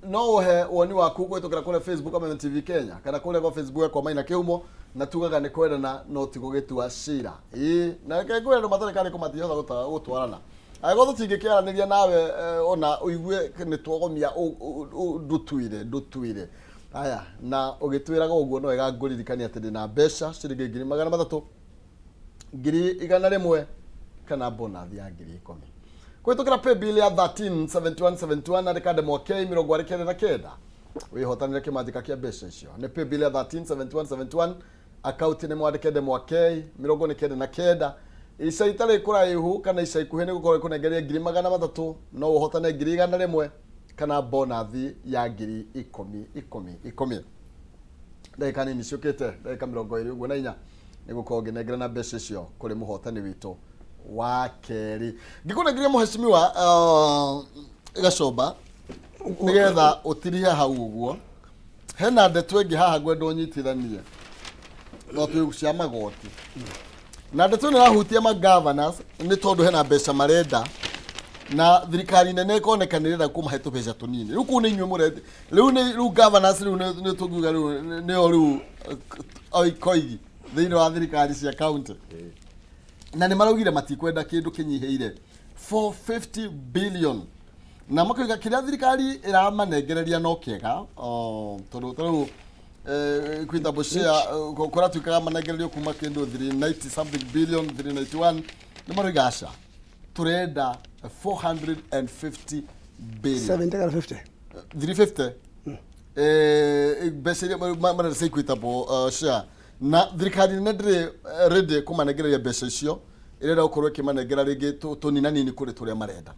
no ũhe woni waku kũhĩtũkĩra kũrĩa Facebook Amazon TV Kenya, kana kũrĩa kwa Facebook yakwa Maina Kĩhumo. Na tugaga nĩ kwendana no ti gũgĩtua cira. Ĩĩ, na reke ngwĩre andũ matarĩ karĩko matingĩhota gũtwarana. Angĩkorwo tũtingĩkĩaranĩria nawe ona ũigue nĩ twogomia ndũtuire ndũtuire. Aya, na ũgĩtwĩraga ũguo no wega ngũririkania atĩ ndĩna mbeca ciringi 300,000, 100,000 kana bonathi ya 10,000 kũhĩtũkĩra paybill ya 137171. Andĩka ndemwa K 49 wĩhotanĩre kĩmanjĩka kĩa mbeca icio. Nĩ paybill ya 137171, akaunti nĩ mwandĩke ndemwa K 99. Ica itarĩ kũraihu kana ica ikuhĩ nĩ gũkorwo ĩkũnengeria 300,000, no ũhotane 100,000 kana bonathi ya 10,000 ikũmi ikũmi. Ndagĩka nini ciũkĩte, ndagĩka 24 ũguo nĩ gũkorwo ngĩnengera na mbeca icio kũrĩ mũhotani witũ wa kerĩ. Ngĩkũnengeria mũhecimiwa Gacomba nĩgetha ũtirihe hau ũguo, hena ndeto ĩngĩ haha ngwenda ũnyitithanie no twĩ cia magoti, na ndeto ĩno ĩrahutia ma governors nĩ tondũ hena mbeca marenda na thirikari nene ĩkoneka nĩ ĩrenda kũmahe tũbeca tũnini. Rĩu kũu nĩ inyuĩ mũrete rĩu nĩ rĩu governors rĩu nĩ tũngiuga rĩu nĩo rĩu koigi thĩinĩ wa thirikari cia county, na nĩ maraugire matikwenda kĩndũ kĩnyihĩire 450 billion, na makoiga kĩrĩa thirikari ĩramanengereria no kĩega, tondũ ta rĩu equitable share kũratuĩkaga manengererio kuma kĩndũ 390 something billion, 391. Nĩ maroiga aca, tũrenda 450 billion. 70 kana 50? 350 mbeca iria marenda cia equitable share, na thirikari nene ndĩrĩ ready kũmanengereria mbeca icio, ĩrenda gũkorwo ĩkĩmanengera rĩngĩ tũnina nini kũrĩ tũrĩa marenda.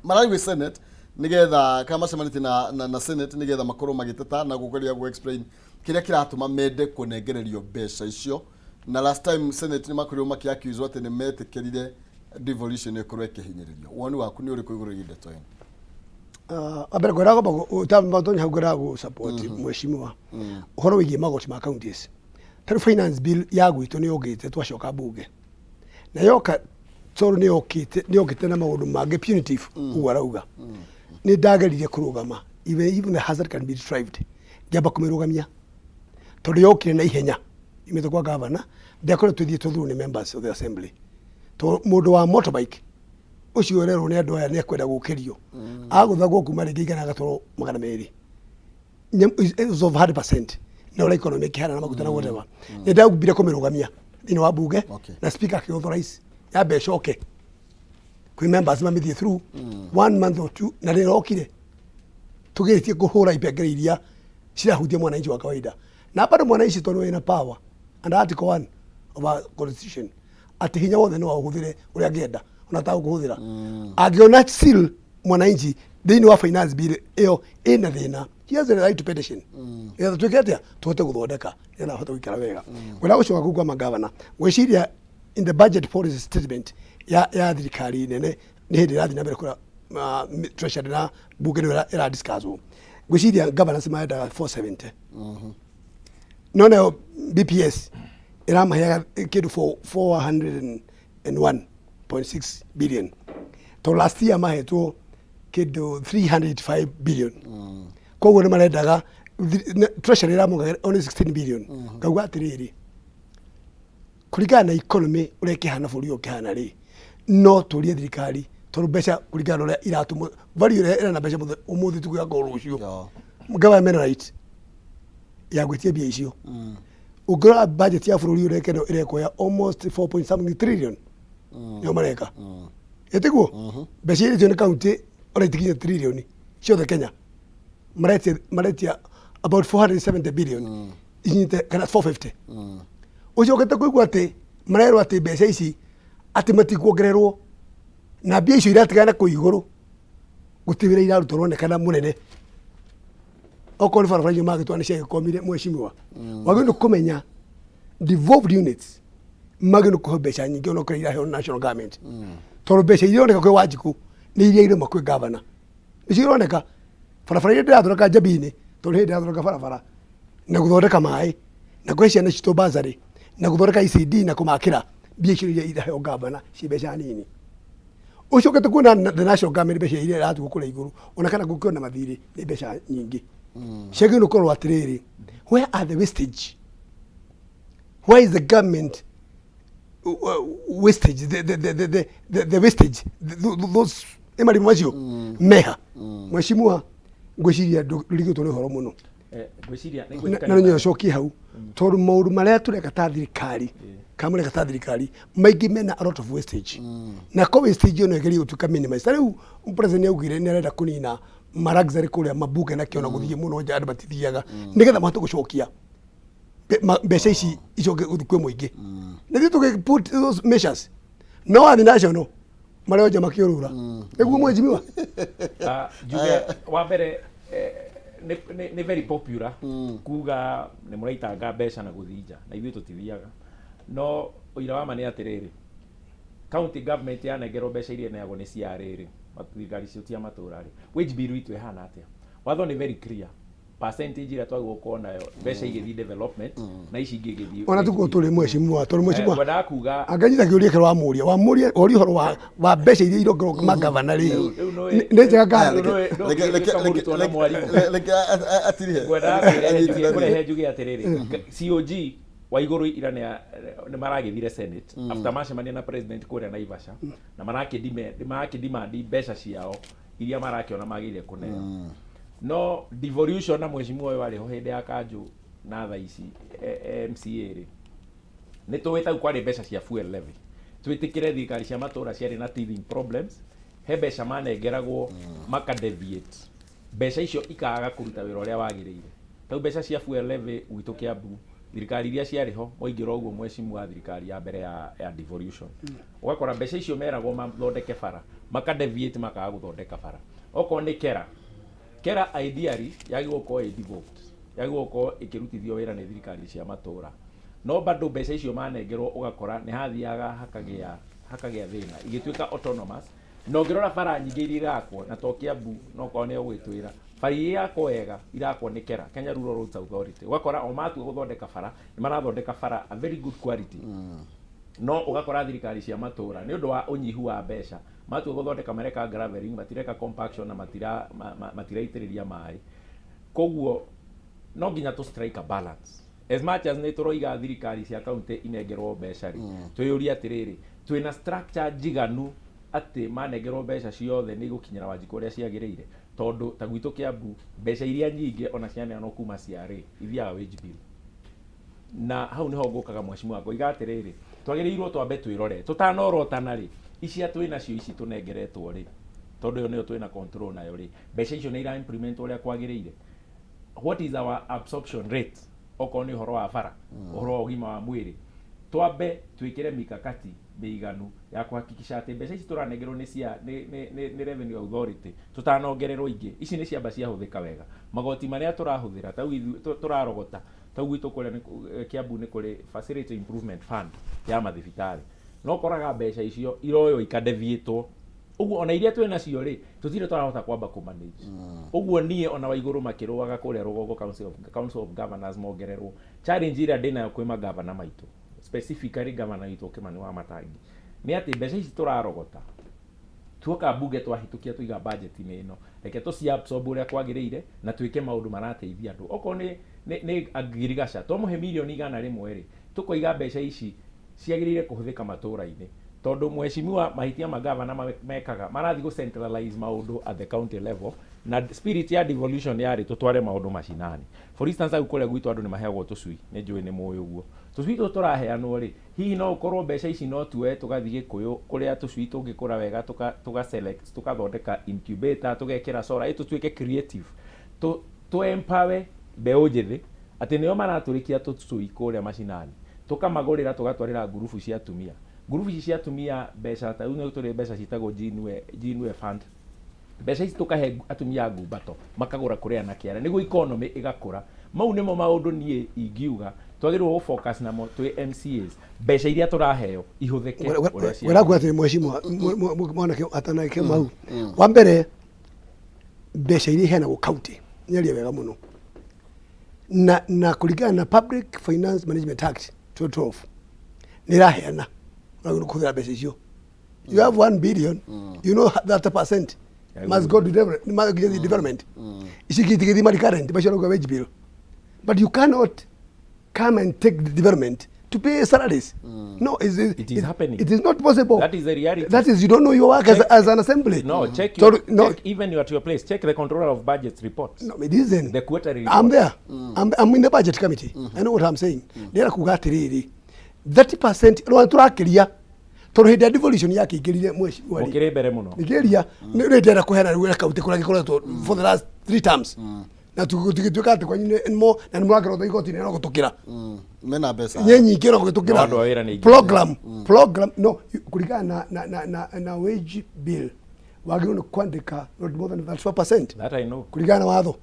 Mararigwo Senate nigetha kana macemanĩtie na Senate nigetha makorwo magĩteta na gũgeria gũ explain kĩrĩa kĩratũma mende kũnengererio mbeca icio. Na last time Senate nĩ makorirwo makĩ accuse atĩ nĩ metĩkĩrire devolution ĩkorwo ĩkĩhinyĩrĩrio. Woni waku nĩ ũrĩkũ igũrũ rĩgiĩ ndeto ĩno? Ambere ngwendaga kwamba ũtamba hau, ngwendaga gũ support mheshimiwa ũhoro wĩgiĩ magoti ma counties. Ta rĩu finance bill ya gwitũ nĩ yũkĩte, twacoka bunge na yoka, tondũ nĩ yokĩte na maũndũ mangĩ punitive ũguo arauga. Nĩ ndageririe kũrũgama, even the hazard can be retrieved, ngĩamba kũmĩrũgamia tondũ yokire na ihenya imĩte kwa governor, ndiakoretwo tũthiĩ tũthurwo nĩ members of the assembly. Tondũ mũndũ wa motorbike ũcio ũrerwo nĩ andũ aya nĩ ekwenda gũkĩrio, agũthagwo kuma rĩngĩ 100 agatwarwo 200. It was over 100% na ũrĩa economy ĩkĩhana na maguta na whatever. Nĩ ndambire kũmĩrũgamia thĩinĩ wa bunge na speaker akĩ authorize yambe ĩcoke kwĩ members mamĩthiĩ through one month or two, na rĩrokire tũgeretie kũhũra ipengere iria cirahutia mwananchi wa kawaida. Na bado mwananchi tondũ wĩna power under article 1 of our constitution atĩ hinya wothe no aũhũthĩre ũrĩa angĩenda, ona atagũkũhũthĩra angĩona still mwananchi thĩinĩ wa finance bill ĩyo ĩna thĩna, he has the right to petition nĩgetha twĩke atĩa tũhote gũthondeka nĩgetha ahote gũikara wega. Ngwenda gũcoka kũu kwa magavana, gwĩciria in the budget policy statement ya thirikari nene nĩ hĩndĩ ĩrathiĩ na mbere kũrĩa treasury na bunge nĩyo ĩra discuss. Ngwĩciria governors marendaga 470, no nayo BPS ĩramaheaga kĩndũ 401.6 billion, to last year mahetwo kĩndũ 385 billion. Koguo nĩ marendaga treasury ĩramongagĩra only 16 billion. Ngauga atĩrĩrĩ, kũringana na economy ũrĩa ĩkĩhana, bũrũri ũyũ ũkĩhana rĩ, no tũrie thirikari tondũ mbeca kũringana na ũrĩa iratũmwo, value ĩrĩa ĩrena mbeca ũmũthĩ tiguo ĩgakorwo rũciũ. Government right ya gwĩtia mbia icio. Ũngĩrora budget ya bũrũri ũrĩa ĩkeno ĩrekwo ya almost 4 point something trillion nĩo mareka, ĩtiguo mbeca iria iretio nĩ county ona itikinya trillion ciothe. Kenya maretia about 470 billion inyite kana 450. Ũcokete kũigua atĩ marerwo atĩ mbeca ici atĩ matikuongererwo, na mbia icio iratigana kũu igũrũ, gũtirĩ wĩra irarutwo ũronekana mũnene. Okorwo nĩ barabara icio magĩtwara nĩ ciagĩkomire, mheshimiwa wagĩrĩirwo nĩ kũmenya devolved units magĩrĩirwo nĩ kũheo mbeca nyingĩ ona okorwo iraheo national government, tondũ mbeca iria ironeka kwĩ Wanjikũ nĩ iria irauma kwĩ governor nĩcio ironeka. Barabara iria ndĩrathondeka Njambi-inĩ, tondũ hĩndĩ ndĩrathondeka barabara na gũthondeka maĩ na kũhe ciana citũ bursary na gũthondeka ECD na kũmakĩra, mbia icio iria iraheo governor ci mbeca nini. Ũcokete kuona the national government mbeca iria iratigwo kũrĩa igũrũ ona kana gũkĩona mathirĩ nĩ mbeca nyingĩ. Ciagĩrĩirwo nĩ kũrorwo atĩrĩrĩ, where are the wastage? Why is the government wastage, the wastage, those nĩ marigũ macio meha? Mheshimiwa, ngwĩciria ndũrigĩtwo nĩ ũhoro mũno. Ngwĩciria nĩ Na ngwĩtĩkania no nawe. nyocokie hau, tondũ maũndũ marĩa tũreka ta thirikari kana mũreka ta thirikari maingĩ mena a lot of wastage, na ko wastage ĩyo no ĩgerie gũtuĩka minimize. Ta rĩu president nĩaugire nĩ arenda kũnina ma luxury kũrĩa mabunge na kĩona gũthiĩ mũno nja, andũ matithiaga, nĩgetha mahote gũcokia mbeca ici icoke gũthiĩ kwĩ mũingĩ. Na ithuĩ tũgĩ put those measures, no athi national marĩa nja makĩũrũra nĩguo, mheshimiwa. Ah, njuge wa mbere, nĩ very popular kuga nĩ mũraitanga mbeca na gũthiĩ nja, na ithuĩ tũtithiaga. No ũira wa ma nĩ atĩrĩrĩ, county government yanengerwo mbeca iria ĩneagwo nĩ CRA rĩ, thirikari icio cia matũra rĩ, wage bill itũ ĩhana atĩa? Watho nĩ very clear, percentage ĩrĩa twagĩrĩirwo gũkorwo nayo mbeca igĩthiĩ development na ici ingĩ igĩthiĩ Ona tuguo wage bill. Tũrĩ, mheshimiwa, tondũ mheshimiwa Ngwendaga kuga anganyita kĩũria kĩrĩa wamũria, wamũria oria ũhoro wa mbeca iria irongerwo magavana rĩ. Rĩu nĩũĩ- Nĩ njega kana Rĩu nĩũĩ- ndũngĩtuĩka mũrutwo na mwarimũ. Reke atirihe. Ngwendaga kũrehe njuge atĩrĩrĩ, COG wa igũrũ ira nĩ maragĩthire Senate after macemania na president kũrĩa Naivasha, na marakĩdemand mbeca ciao iria marakĩona magĩrĩire kũneo. No devolution, na mheshimiwa ũyũ arĩ ho hĩndĩ ya kanjũ na thaa ici MCA rĩ, nĩ tũĩ tau kwarĩ mbeca cia fuel levy. Twĩtĩkĩre thirikari cia matũra ciarĩ na teething problems, he mbeca manengeragwo maka deviate, mbeca icio ikaga kũruta wĩra ũrĩa wagĩrĩire. Tau mbeca cia fuel levy gwitũ Kiambu, thirikari iria ciarĩ ho mwaingĩra ũguo, mheshimiwa, thirikari ya mbere ya devolution, ũgakora mbeca icio meragwo mathondeke bara, maka deviate, makaga gũthondeka bara. Okorwo nĩ kera, kera ideally yagĩrĩirwo gũkorwo ĩ devolved, yagĩrĩirwo gũkorwo ĩkĩrutithio wĩra nĩ thirikari cia matũra, no bado mbeca icio manengerwo ũgakora nĩ hathiaga hakagĩa thĩna igĩtuĩka autonomous. Na ũngĩrora bara nyingĩ iria irakwo, na to Kiambu, no korwo nĩ ũgwĩtwĩra bara iria irakwo wega irakwo nĩ KERA, Kenya Rural Roads Authority. Ũgakora o matua gũthondeka bara nĩ marathondeka bara a very good quality, no ũgakora thirikari cia matũra nĩ ũndũ wa ũnyihu wa mbeca matua gũthondeka mareka graveling, matireka compaction, na matiraitĩrĩria maĩ. Koguo no nginya tũ strike a balance. As much as nĩ tũroiga thirikari cia kaunti inengerwo mbeca rĩ, twĩyũrie atĩrĩrĩ, twĩna structure njiganu atĩ manengerwo mbeca ciothe nĩ igũkinyĩra Wanjikũ ũrĩa ciagĩrĩire? Tondũ ta gwitũ Kiambu, mbeca iria nyingĩ ona cianeanwo kuma CRA ithiaga wage bill. Na hau niho ngũkaga, mheshimiwa, ngoiga atĩrĩrĩ, twagĩrĩirwo twambe twĩrore tũtanorotana rĩ, icia twĩ nacio ici tũnengeretwo rĩ, tondũ ĩyo nĩyo twĩna control nayo rĩ, mbeca icio nĩ ira implement ũrĩa kwagĩrĩire? What is our absorption rate? Okorwo nĩ ũhoro wa bara, ũhoro wa ũgima wa mwĩrĩ, twambe twĩkĩre mikakati mĩiganu ya kuhakikisha atĩ mbeca ici tũranengerwo nĩ cia nĩ nĩ nĩ nĩ revenue authority, tũtanongererwo ingĩ, ici nĩ ciamba ciahũthĩka wega. Magoti marĩa tũrahũthĩra tau tũrarogota tau gwitũ kũrĩa Kiambu nĩ kũrĩ facility improvement fund ya mathibitarĩ, no koraga mbeca icio iroywo ikadeviatwo ũguo. Ona iria twĩ nacio rĩ, tũtirĩ tũrahota kwamba kũmanage ũguo. Niĩ ona wa igũrũ makĩrũaga kũrĩa rũgongo council of governors mongererwo, challenge ĩrĩa ndĩnayo kwĩ magavana maitũ, specifically gavana witũ Kimani wa Matangi, nĩ atĩ mbeca ici tũrarogota tuoka mbunge twahĩtũkia tũiga budget-inĩ ĩno, reke tũci absorb ũrĩa kwagĩrĩire na twĩke maũndũ marateithia andũ. Okorwo nĩ ngirigaca twamũhe mirioni 100 rĩ, tũkoiga mbeca ici ciagĩrĩire kũhũthĩka matũra-inĩ, tondũ mheshimiwa, mahĩtia magavana mekaga marathiĩ gũ centralize maũndũ at the county level, na spirit ya devolution yarĩ tũtware maũndũ macinani. For instance, hau kũrĩa gwitũ andũ nĩ maheagwo tũcui, nĩ njũĩ nĩ mũĩ ũguo. Tũcui tũtũ tũraheanwo rĩ, hihi no ũkorwo mbeca ici no tuoe tũgathiĩ Gĩkũyũ kũrĩa tũcui tũngĩkũra wega, tũka select, tũkathondeka incubator, tũgekĩra solar, ĩ tũtuĩke creative, tũ empower mbeũ njĩthĩ atĩ nĩo maratũrĩkia tũcui kũrĩa macinani, tũkamagũrĩra, tũgatwarĩra ngurubu cia atumia, ngurubu ici cia atumia mbeca. Ta rĩu nĩ tũrĩ mbeca ciĩtagwo Jinue Fund. Mbeca ici tũkahe atumia ngumbato makagũra kũrĩa na kĩara nĩguo economy ĩgakũra. Mau nĩmo maũndũ niĩ ingiuga twagĩrĩirwo gũ focus namo twĩ MCAs, mbeca iria tũraheo ihũthĩke ũrĩa ciagĩrĩire. Wĩrakuga atĩ mheshimiwa mwanake atanake mau wa mbere, mbeca iria iheanagwo county nĩaria wega mũno, na kũringana na Public Finance Management Act 2012 nĩ ĩraheana ũragĩrĩirwo kũhũthĩra mbeca icio. You have 1 billion, you know 30% must go to development, must go to development. Ici itigithima recurrent macio rauga wage bill, but you cannot come and take the development. to pay salaries. No, It is happening. It is not possible. That is the reality. That is, you don't know your work as an assembly. No, check Sorry, your, no, check even at your place, check the controller of budgets reports. no, it isn't. The quarterly report. I'm there. I'm in the budget committee. I know what I'm saying. Ndĩrenda kuga atĩrĩrĩ, 30% rwa tũrakĩria tondũ hĩndĩ ya devolution yakĩingĩrire mweci Mũkĩrĩ mbere mũno. Nigeria nĩ rĩ ndĩrenda kũheana rĩu kaunti kũrĩa gĩkoretwo for the last three terms na tũgĩtuĩka atĩ kwanyu nĩ mo na nĩ mũrakĩrotwo igoti-inĩ no gũtũkĩra Mena mbeca. Nye nyingĩ no No gũtũkĩra. andũ a wĩra nĩ aingĩ. Program no kũringana na wage bill wagĩrĩirwo nĩ kwandĩka not more than 34% That I know. Kũringana na watho,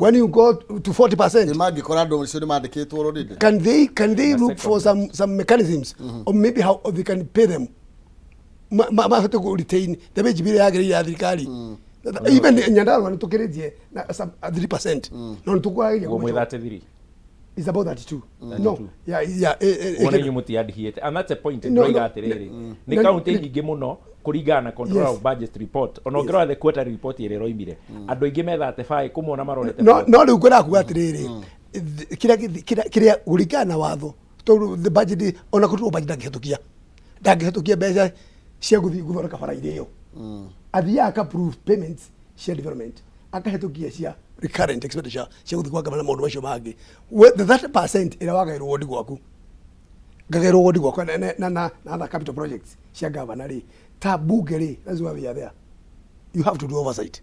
when you go to 40%, Nĩ mangĩkora andũ acio nĩ mandĩkĩtwo already. Can they Na look for second. some mechanisms or maybe how they can pay them, mahote ku retain the wage bill yagĩrĩire ya thirikari? Even Nyandarua nĩ tũkĩrĩtie na some 3%, no nĩ tũkwagĩria. Ũguo mwĩ 33. Is about 32, no? 32. Yeah. Wona inyuĩ mũtiandĩhĩte, and that's a point. No, Ndĩroiga no, atĩrĩrĩ, no, nĩ kaunti no. nyingĩ mũno kũringana na controller Yes. of budget report, ona ũngĩrora the quarterly report ĩrĩa ĩroimire, andũ aingĩ me 35 kũmona marorete No. 40. No rĩu ngwendaga kuga atĩrĩrĩ, kĩrĩa kũringana na watho, tondũ the budget, ona kũtuo budget, ndangĩhetũkia mbeca cia gũthiĩ gũthondeka bara irĩ ĩyo, athiaga aka approve payments cia development, akahetũkia cia recurrent expenditure cia gũthiĩ kwa gavana, maũndũ macio mangĩ. The 30% ĩrĩa wagaĩrwo wodi gwaku, ngagaĩrwo wodi gwakwa na other capital projects cia gavana rĩ, ta bunge rĩ, that's why we are there. You have to do oversight,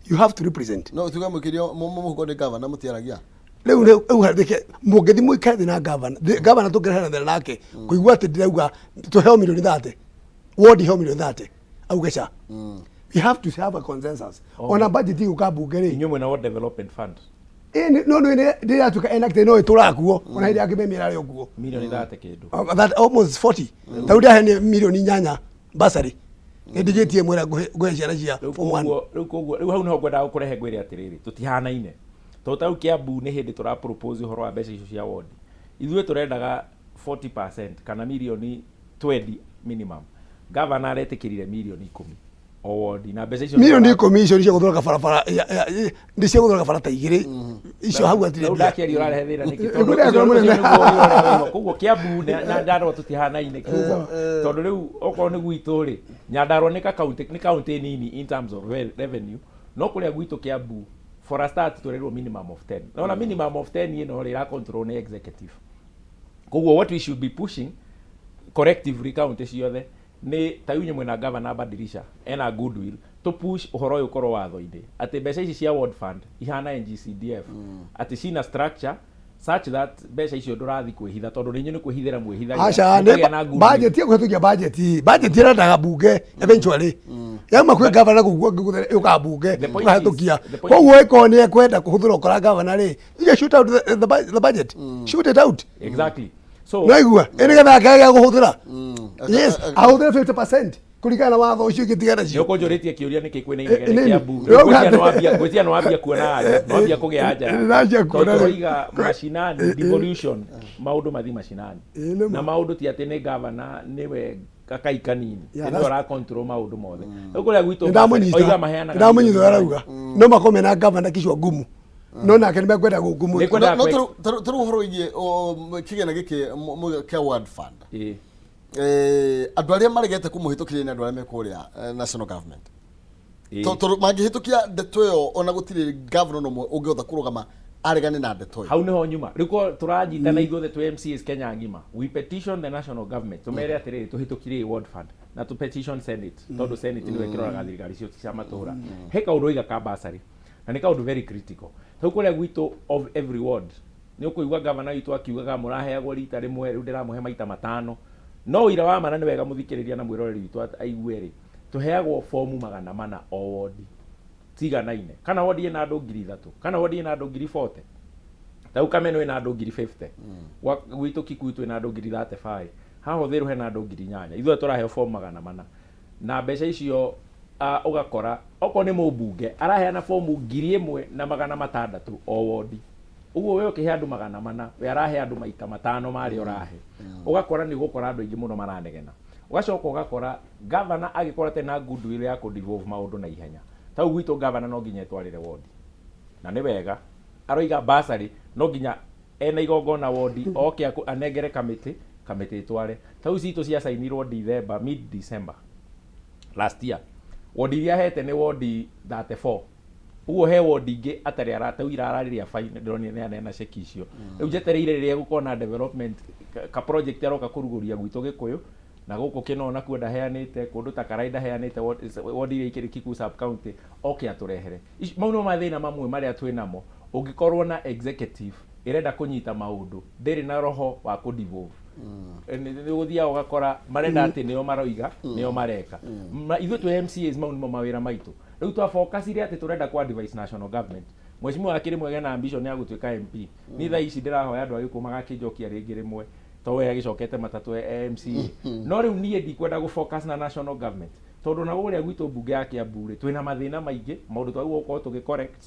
you have to represent. No tuge mũkĩrio mũhuko nĩ gavana mũtiaragia. Rĩu harĩke mũngĩthi mũikare thĩ na gavana, gavana tũngĩrehana thĩna nake kũigua atĩ ndĩrauga tũheo milioni 30, ward heo milioni 30, auge ca. We have to have a consensus. Ona budget ĩgũka bunge rĩ, Inyuĩ mwĩna Ward Development Fund. Ĩ, no nĩ ndĩratuĩka enacted, no ĩtũraga kuo ona hĩndĩ ya kĩmemia ĩrarĩ o kuo. Milioni 30 kĩndũ. That almost 40. Ta rĩu ndahe nĩ milioni 8 basarĩ, nĩ ndigĩtie mwĩra ngũhe ciana cia Rĩu form 1. Koguo rĩu hau nĩho ngwendaga gũkũrehe ngwĩre atĩrĩrĩ, tũtihanaine, tondũ ta rĩu Kiambu nĩ hĩndĩ tũra propose ũhoro wa mbeca icio cia ward. Ithuĩ tũrendaga 40% kana milioni 20 minimum. Gavana aretĩkĩrire milioni 10 o ward, na mbeca icio Milioni 10 icio nĩ cia gũthondeka barabara, nĩ cia gũthondeka bara ta igĩrĩ icio hau hatirĩ Rĩu mbia. ndakĩaria ũrarehe thĩna nĩkĩ? Ĩ, Tondũ ngũrĩa ũcio mũnene. nĩguo ũrĩa ũrĩa. Koguo Kiambu na Nyandarua tũtihanaine kiugo, tondũ rĩu okorwo nĩ gwitũ rĩ, Nyandarua nĩ ka county, nĩ county nini in terms of revenue, no kũrĩa gwitũ Kiambu, for a start tũrerirwo minimum of 10, na ona minimum of 10 ĩno rĩ, ĩra control nĩ executive. Koguo what we should be pushing collectively county ciothe nĩ ta inyuĩ mwĩna governor Badilisha ena goodwill to push ũhoro ũyũ ũkorwo watho-inĩ atĩ mbeca ici cia ward fund ihana NGCDF, atĩ cina structure such that mbeca icio ndũrathi kwĩhitha, tondũ nĩ inyuĩ nĩ kwĩhithĩra mwĩhithagĩra. Aca, Mũkagĩa na nĩ goodwill. budget ya kũhetũkia budget ĩrendaga bunge eventually yauma kwĩ gavana kũguo yũkaga bunge The point ũkahĩtũkia. is- the point Koguo ĩkorwo nĩ ekwenda kũhũthĩra ũkora gavana rĩ, you just shoot out the budget, shoot it out. Exactly, so Naigua ĩ nĩgetha akĩagĩa kũhũthĩra, yes, ahũthĩre 50% kũringana na watho ũcio ũngĩtigana nĩ cio. ũkũnjũrĩtie kĩũria nĩkĩ kwĩna Eh, inegene nini? Kiambu. Rĩu Ngwĩciria nĩ wambia kuona anja, nĩ wambia kũgĩa anja. Nĩndambia kuona Tondũ rĩu. tũroiga mashinani, devolution, maũndũ mathi mashinani. Ĩ, nĩ ma. Na maũndũ ti atĩ nĩ gavana nĩwe kakai kanini Yeah, nĩwe ũra control maũndũ mothe. Rĩu kũrĩa gwitũ Nĩndamũnyita. oiga maheanaga Nĩndamũnyita milioni. ũrĩa arauga, no makorwo mena gavana kichwa ngumu, no nake nĩ mekwenda gũngumũ. Nĩ kwenda No tarĩu ũhoro wĩgiĩ kĩgĩna gĩkĩ kĩa ward fund, andũ arĩa maregete kũmũhĩtũkĩria nĩ andũ arĩa me kũrĩa national government. Tondũ mangĩhĩtũkia ndeto ĩyo, ona gũtirĩ governor no ũmwe ũngĩhota kũrũgama aregane na ndeto ĩyo. Hau niho nyuma rĩu ko tũranyitana ithuothe twĩ MCAs Kenya ng'ima, we petition the national government tumere atĩrĩrĩ, tũhĩtũkirie ward fund, na tu petition senate, tondũ senate nĩwe ĩkĩroraga thirikari cio cia matũra. He kaũndũ oiga ka bursary, na nĩ kaũndũ very critical. Rĩu kũrĩa gwitũ, of every ward, nĩ ũkũigua gavana witũ akiugaga mũraheagwo rita rĩmwe, rĩu ndĩramũhe maita matano. No ũira wa mana nĩ wega mũthikĩrĩria na mwĩroreri witũ aigue rĩ, tũheagwo fomu 400 o wodi tiganaine, kana wodi ĩna andũ 3,000, kana wodi ĩna andũ 40,000. Tau Kameno ĩna andũ 50,000. Gwitũ Kikuyu twĩna andũ 35,000, haha Uthiru hena andũ 8,000. Ithuĩ tũraheo fomu 400 na mbeca icio, ũgakora okorwo nĩ mũmbunge araheana fomu 1,600 o wodi. Ũguo we ũkĩhe andũ 400, we arahe andũ maita matano marĩa ũrahe. Ũgakora nĩ ũgũkora andũ aingĩ mũno maranegena. Ũgacoka ũgakora gavana agĩkorwo atarĩ na goodwill ya kũ-devolve maũndũ na ihenya. Tau gwitũ gavana no nginya etwarĩre wodi, na nĩ wega aroiga basarĩ no nginya Ena igongona wondi oke anengere kamĩtĩ, kamĩtĩ ĩtware. Ta rĩu citũ ciacainirwo December, mid December last year. Wondi iria hete nĩ wondi 34. Ũguo he wondi ingĩ atarĩ arata irararĩria fine, ndĩronire nĩ aneana ceki icio. Rĩu njetereire rĩrĩa gũkorwo na development ka project aroka kũrugũria gwitũ Gĩkũyũ na gũkũ Kĩnoo nakuo ndaheanĩte, kũndũ ta Karai ndaheanĩte, ward iria ikĩrĩ Kikuyu sub county oke atũrehere. Mau nĩmo mathĩna mamwe marĩa twĩ namo. Ũngĩkorwo na executive ĩrenda kũnyita maũndũ, ndĩrĩ na roho wa kũ devolve. Nĩ ũgũthiaga ũgakora marenda atĩ nĩo maroiga, nĩo mareka. Ithuĩ twĩ MCAs mau nĩmo mawĩra maitũ. Rĩu twa focusire atĩ tũrenda kũ advise national government. Mheshimiwa akĩrĩ mwega na ambition ya gũtuĩka MP. Niĩ thaa ici ndĩrahoya andũ a Gĩkũyũ magakĩnjokia rĩngĩ rĩmwe to we agĩcokete matatũ e MCA. No rĩu niĩ ndikwenda gũ focus na national government tondũ na gũrĩa gwitũ mbunge ya Kiambu rĩ, twĩna mathĩna maingĩ, maũndũ twagĩrĩirwo gũkorwo tũgĩ correct,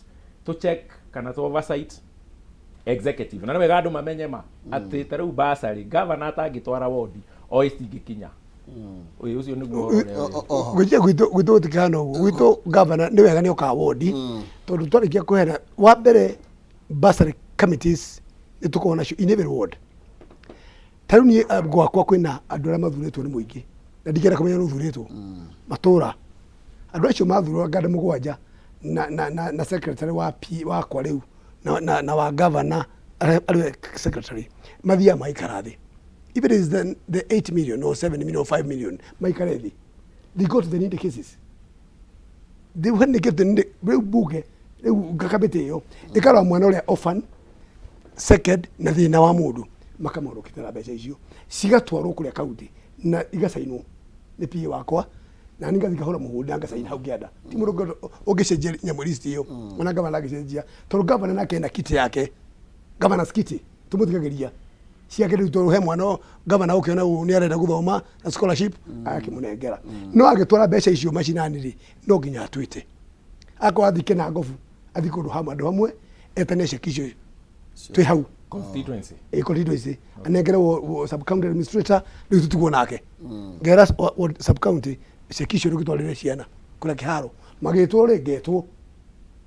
tũ check kana tũ oversight executive. Na nĩ wega andũ mamenye ma atĩ ta rĩu bursary governor atangĩtwara wondi o ĩcingĩkinya. Ũyũ ũcio nĩguo ũhoro ũrĩa wĩ. Gwĩtia gwitũ gũtikahana ũguo. Gwitũ gavana nĩ wega nĩ okaga wondi, tondũ twarĩkia kũheana wa mbere bursary committees nĩ tũkoragwo nacio in every ward. Ta rĩu niĩ gwakwa kwĩna andũ arĩa mathurĩtwo nĩ mũingĩ na ndingĩenda kũmenya nũ ũthurĩtwo matũra. Andũ acio mathurwo nganda mũgwanja na secretary wa P wakwa rĩu na wa governor arĩ secretary mathiaga magaikara thĩ. If it is the 8 million or 7 million or 5 million maikare thĩ, they go to the needy cases. They when they get the needy, rĩu bunge rĩu kamĩtĩ ĩyo ĩkarora mwana ũrĩa orphan second na thĩna wa mũndũ, makamũrũkĩtĩra mbeca icio cigatwarwo kũrĩa kaunti na igacainwo nĩ PA wakwa, na niĩ ngathiĩ ngahũra mũhũri na ngacaina hau ngĩenda. Ti mũndũ ũngĩcenjia nyamũ list ĩyo, ona gavana ndangĩcenjia tondũ gavana nake ena kitty yake, governor's kitty tũmũthikagĩria ciake. Rĩu tondũ he mwana gavana ũkĩona ũũ nĩ arenda gũthoma na scholarship, agakĩmũnengera. No agĩtwara mbeca icio macinani rĩ, no nginya atwĩte akorwo athiĩ Kĩnangobu, athiĩ kũndũ hamwe andũ hamwe etane ceki icio twĩ hau. Constituency. Ĩ constituency anengere sub county administrator, rĩu tũtigwo nake ngera sub county ceki icio rĩgĩtwarĩre ciana kũrĩa kĩharo magĩtwo rĩ ngetwo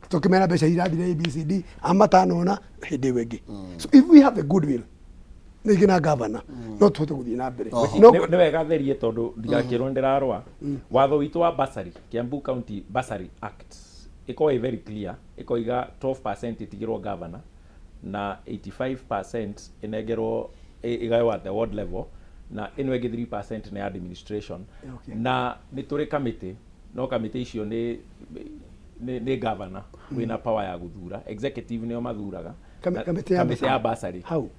tũkĩmera mbeca irathire ABCD amatanona hĩndĩ ĩyo ĩngĩ. So if we have the goodwill rĩngĩ na governor, no tũhote gũthiĩ na mbere. No Nĩ wega therie tondũ ndigakĩrwo ndĩrarũa. Watho witũ wa bursary, Kiambu County Bursary Act, ĩkoragwo ĩ very clear, ĩkoiga 12% ĩtigĩrwo governor na 85% ĩnengerwo ĩgaywo at the ward level na ĩno ĩngĩ 3% nĩ administration. Na nĩ tũrĩ kamĩtĩ, no kamĩtĩ icio nĩ governor wĩna power ya gũthura, executive nĩo mathuraga. Kamĩtĩ ya kamĩtĩ ya bursary. Hau.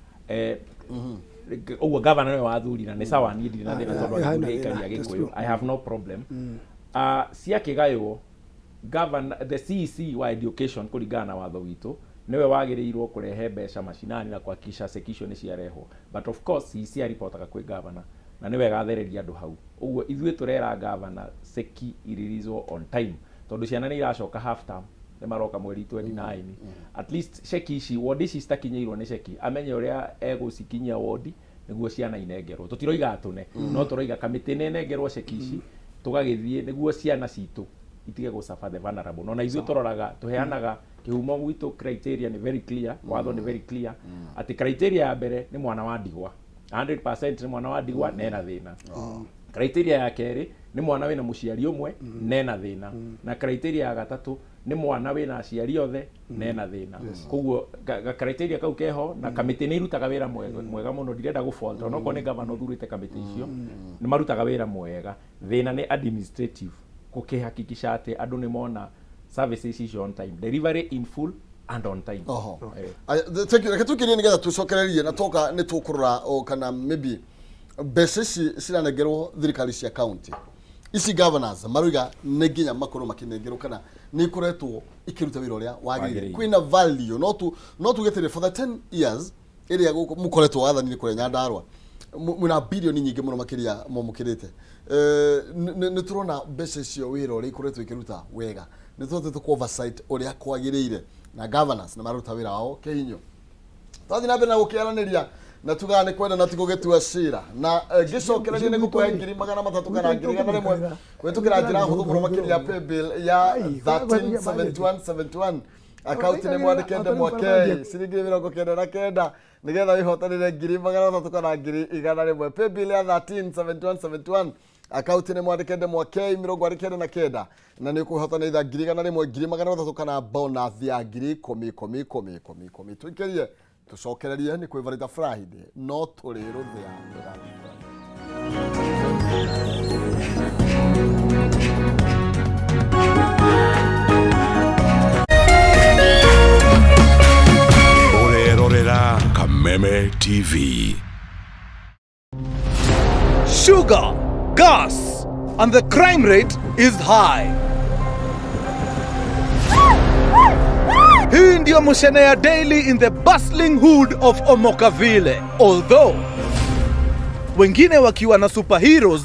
Ũguo governor nĩwe wathuri na nĩ sawa, niĩ ndirĩ na thĩna tondũ hena athurire thĩna, aikari a that's Gĩkũyũ. true. I have no problem. Ciakĩgaywo governor, the CEC wa education, kũringana na watho witũ nĩwe wagĩrĩirwo kũrehe mbeca macinani na kuhakikisha ceki icio nĩ ciarehwo, but of course CEC aripotaga kwĩ governor na nĩwe gathereria andũ hau. Ũguo ithuĩ tũrera governor ceki ireleaswo on time tondũ ciana nĩ iracoka half term, nĩ maroka mweri 29. At least ceki ici wondi ici citakinyĩirwo nĩ ceki, amenye ũrĩa egũcikinyia wondi nĩguo ciana inengerwo. Tũtiroiga atũne, no tũroiga kamĩtĩ nĩ ĩnengerwo ceki ici tũgagĩthiĩ nĩguo ciana citũ itige gũsuffer, the vulnerable. No na ithuĩ tũroraga tũheanaga kĩhumo gwitũ, criteria nĩ very clear, watho nĩ very clear atĩ criteria ya mbere nĩ mwana wa ndigwa, 100% nĩ mwana wa ndigwa nena thĩna. Criteria ya kerĩ nĩ mwana wĩna mũciari ũmwe nena thĩna, na criteria ya gatatũ nĩ mwana wĩna aciari othe nena thĩna. Koguo ga criteria kau keho na kamĩtĩ nĩ irutaga wĩra mwega, mwega mũno. Ndirenda gũ fault onokorwo nĩ gavana ũthurĩte kamĩtĩ icio, nĩ marutaga wĩra mwega. Thĩna nĩ administrative, gũkĩhakikisha atĩ andũ nĩ mona services icio on time, delivery in full and on time. Oho. Aya, thank you. Reke tukirie nigetha tucokererie na toka nĩ tũkũrora o kana maybe mbeca ici ciranengerwo thirikari cia county ici, governors maroiga nĩ nginya makorwo makĩnengerwo kana nĩ ikoretwo ikĩruta wĩra ũrĩa wagĩrĩire. Wagĩrĩire. Kwĩna value no tuge atĩrĩ, for the 10 years ĩrĩa gũkũ mũkoretwo wathani-inĩ kũrĩa Nyandarua, mwĩna bilioni nyingĩ mũno makĩria mamũkĩrĩte. Nĩ tũrona mbeca icio wĩra ũrĩa ikoretwo ikĩruta wega, nĩ tũhotete ku oversight ũrĩa kwagĩrĩire na governors nĩ maruta wĩra wao kĩhinyo. Twathiĩ na mbere na gũkĩaranĩria na tugaga nĩ kwenda na ti gũgĩtua cira na ngĩcokereria nĩ gũkũhe 300,000 kana 101,000 kũhĩtũkĩra njĩra hũthũ mũno makĩria ya paybill ya Ai, 137171, akaunti nĩ mwandĩke Ndemwa K, ciringi 99. Nĩgetha wĩhotanĩre 300,000 kana 100,000. Paybill ya 13 71 71, akaunti nĩ mwandĩke ndemwa K 99, na nĩ ũkũhotana itha 100,000, 300,000 kana bonus ya 10,000 10 10 10 10. Tũikĩrie tũcokererie nĩ kwĩ Varita Friday no tũrĩ rũthĩa rũgathikwo. Ũrerorera Kameme TV. Sugar, gas, and the crime rate is high. Hii ndiyo Mushenea Daily in the bustling hood of Omokaville. Although, wengine wakiwa na superheroes,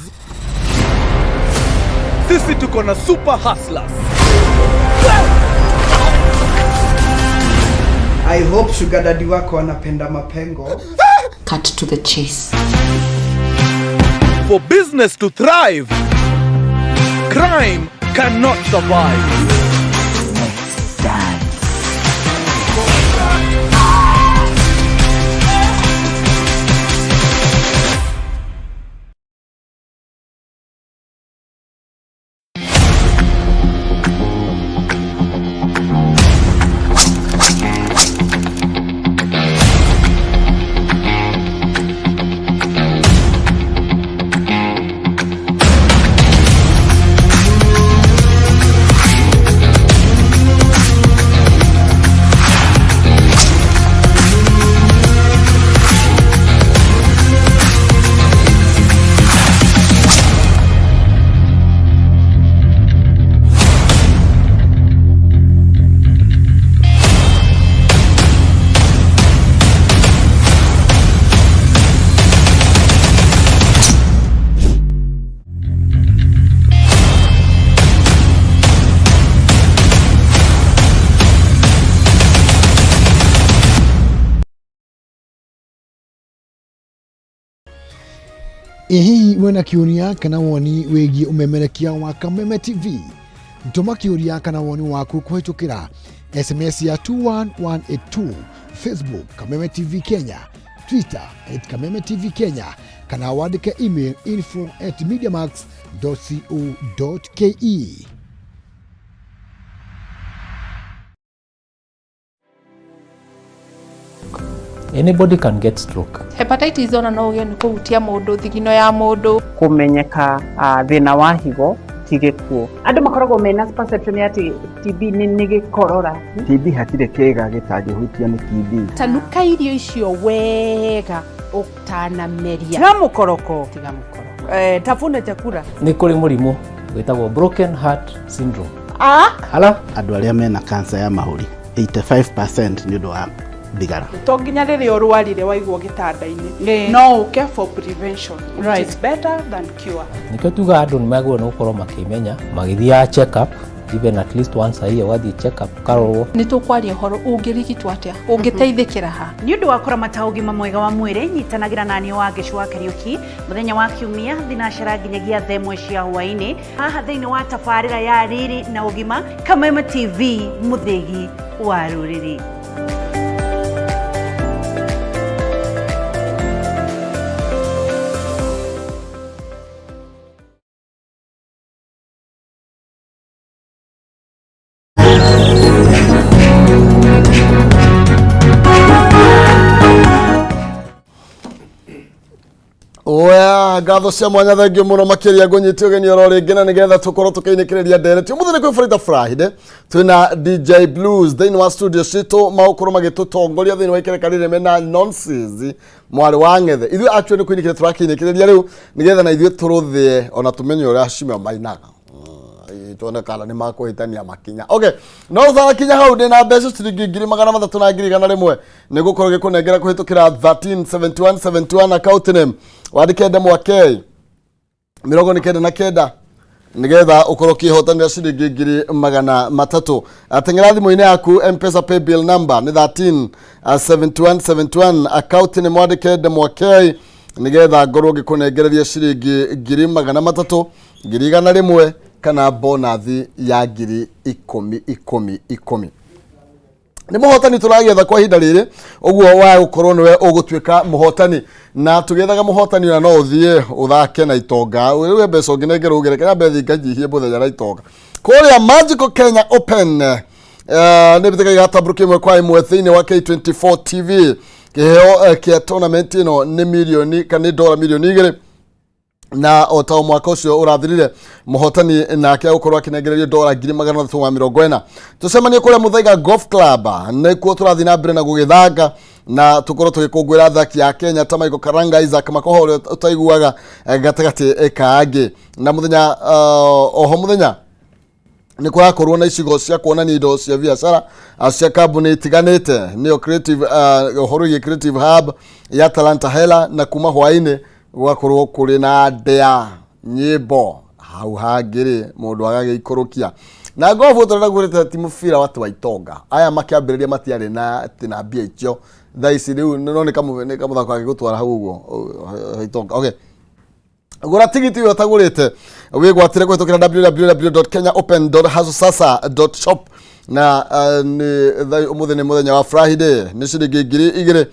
sisi tuko na super hustlers. I hope sugar daddy wako anapenda mapengo. Cut to the chase. For business to thrive, crime cannot survive. Let's dance. Ĩ hihi wĩna kĩũria kana woni wĩgiĩ ũmemerekia wa Kameme TV? Tũma kĩũria kana woni waku kũhĩtũkĩra SMS ya 21182, Facebook Kameme TV Kenya, Twitter at Kameme TV Kenya, kana wandĩke email info at mediamax.co.ke. Anybody can get stroke. Hepatitis ona no ũgĩe nĩ kũhutia mũndũ thigino ya mũndũ. Kũmenyeka thĩna wa higo ti gĩkuũ. Andũ makoragwo mena perception ya atĩ TB nĩ gĩkorora. TB hatirĩ kĩga gĩtangĩhutio nĩ TB. Tanuka irio icio wega ũtanameria. Tiga mũkoroko. Tiga mũkoroko. Tafuna chakula. Nĩ kũrĩ mũrimũ wĩtagwo broken heart syndrome. Ah? Hala? Andũ arĩa mena cancer ya mahũri 85% nĩ ũndũ wa thigara. To nginya rĩrĩa ũrwarire waigwo gĩtanda-inĩ, no ũke for prevention, which is better than cure. Nĩkĩo tugaga andũ nĩ magĩrĩirwo nĩ gũkorwo makĩmenya magĩthiaga check up even at least once a year, ũgathiĩ check up ũkarorwo. Nĩ tũkwaria ũhoro ũngĩrigitwo atĩa, ũngĩteithĩkĩra ha. Nĩ ũndũ wa kũramata ũgima mwega wa mwĩrĩ, nyitanagĩra naniĩ wa Ngĩcu wa Kariũki mũthenya wa Kiumia thinacara nginyagia thaa ĩmwe cia hwaĩ-inĩ haha thĩinĩ wa tabarĩra ya Riri na Ũgima, Kameme TV, mũthĩgi wa rũrĩrĩ. Oya, ngatho cia mwanya, thengio muno makiria ngũnyite ũgeni oro rĩngĩ na nĩgetha tũkorwo tũkĩinĩkĩrĩria ndereti ũmũthĩ. Nĩ kwĩ Friday Friday, twĩna DJ Blues thĩinĩ wa studio citũ, magũkorwo magĩtũtongoria thĩinĩ wa ikereka rĩrĩ mena Nonsense mwarĩ wa ng'ethe. Ithuĩ actually nĩ kũinĩkĩrĩria tũrakĩinĩkĩrĩria rĩu nĩgetha na ithuĩ tũrũthĩe ona tũmenye ũrĩa acimio mainaga. Tuone kana nĩ makũhĩtania makinya. Okay, no ũtarakinya hau, ndĩ na mbeca ciringi 300,000 na 100,000 nĩ gũkorwo gĩkũnengera kũhĩtũkĩra 137171, account name wandĩke ndemwa K 99, nĩgetha ũkorwo ũkĩhotanĩra ciringi 300,000. Teng'era thimũ-inĩ yaku. Mpesa paybill number nĩ 13 71 71, account nĩ mwandĩke ndemwa K, nĩgetha ngorwo ngĩkũnengereria ciringi 300,000, 100,000 kana bonathi ya 10,000 10 10. Nĩ mũhotani tũragĩetha kwa ihinda rĩrĩ, ũguo wa gũkorwo nĩwe ũgũtuĩka mũhotani, na tũgĩethaga mũhotani ona no ũthiĩ ũthake na itonga rĩu mbeca ũngĩnengerwo ũgere kenya mbethi nganyihie mũthenya na itonga kũrĩa Magical Kenya Open. Nĩ mbĩtĩka igatambũrũkia ĩmwe kwa ĩmwe thĩinĩ wa K24 TV. Kĩheo kĩa tournament ĩno nĩ mirioni kana nĩ dora mirioni 2, na o ta mwaka ũcio ũrathirire mũhotani nake agũkorwo akĩnengererio dora 340,000. Tũcemanie kũrĩa Muthaiga Golf Club, nĩkuo tũrathiĩ na mbere na gũgĩthanga na tũkorwo tũgĩkũngũĩra athaki a Kenya ta Michael Karanga, Isaac Makoha ũrĩa ũtaiguaga gatagatĩ ka angĩ. Na mũthenya oho mũthenya nĩ kũrakorwo na icigo cia kuonania indo cia biacara cia kambuni itiganĩte, nĩyo creative ũhoro wĩgiĩ Creative Hub ya Talanta Hela, na kuma hwaĩ-inĩ gũgakorwo kũrĩ na ndĩa nyĩmbo hau hangĩ rĩ mũndũ agagĩikũrũkia na ngobu tũrenda gwĩrĩte ti mũbira watu wa itonga aya makĩambĩrĩria matiarĩ na atĩ na mbia icio thaa ici rĩu no nĩ kamũthako gagĩgũtwara hau ũguo itonga. Okay, gũra tigiti ũyũ ũtagũrĩte wĩgwatĩre kũhĩtũkĩra www.kenyaopen.hasosasa.shop na nĩ ũmũthĩ nĩ mũthenya wa Friday nĩ ciringi 2000,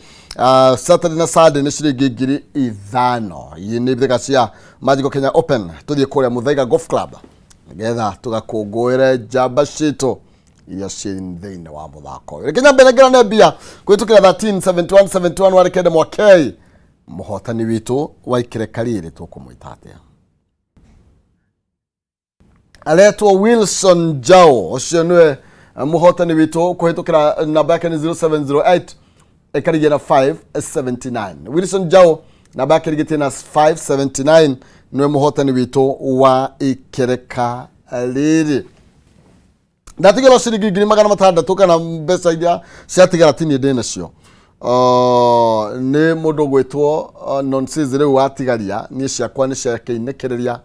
Saturday na Sunday nĩ ciringi 5000. Ii nĩ mbĩtĩka cia Magical Kenya Open. Tũthiĩ kũrĩa Muthaiga Golf Club nĩgetha tũgakũngũĩre njamba citũ iria ciĩ thĩinĩ wa mũthako ũyũ. Reke nyambe nengerane mbia kũhĩtũkĩra 13 71 71 warĩ kende mwakei. Mũhotani witũ wa ikereka rĩrĩ tũkũmwĩta atĩa? Aretwo Wilson Jao, ũcio nĩwe mũhotani witũ kũhĩtũkĩra namba yake nĩ 0708 ĩkarigia na 579. Wilson Jao, namba yake ĩrigĩtie na 579, nĩwe mũhotani witũ wa ikereka rĩrĩ. Ndatigĩrwo ciringi 600,000 kana mbeca iria ciatigara tinie ndĩ nacio. Nĩ mũndũ ũgwĩtwo nonsense rĩu watigaria, niĩ ciakwa nĩ ciakĩinĩkĩrĩria.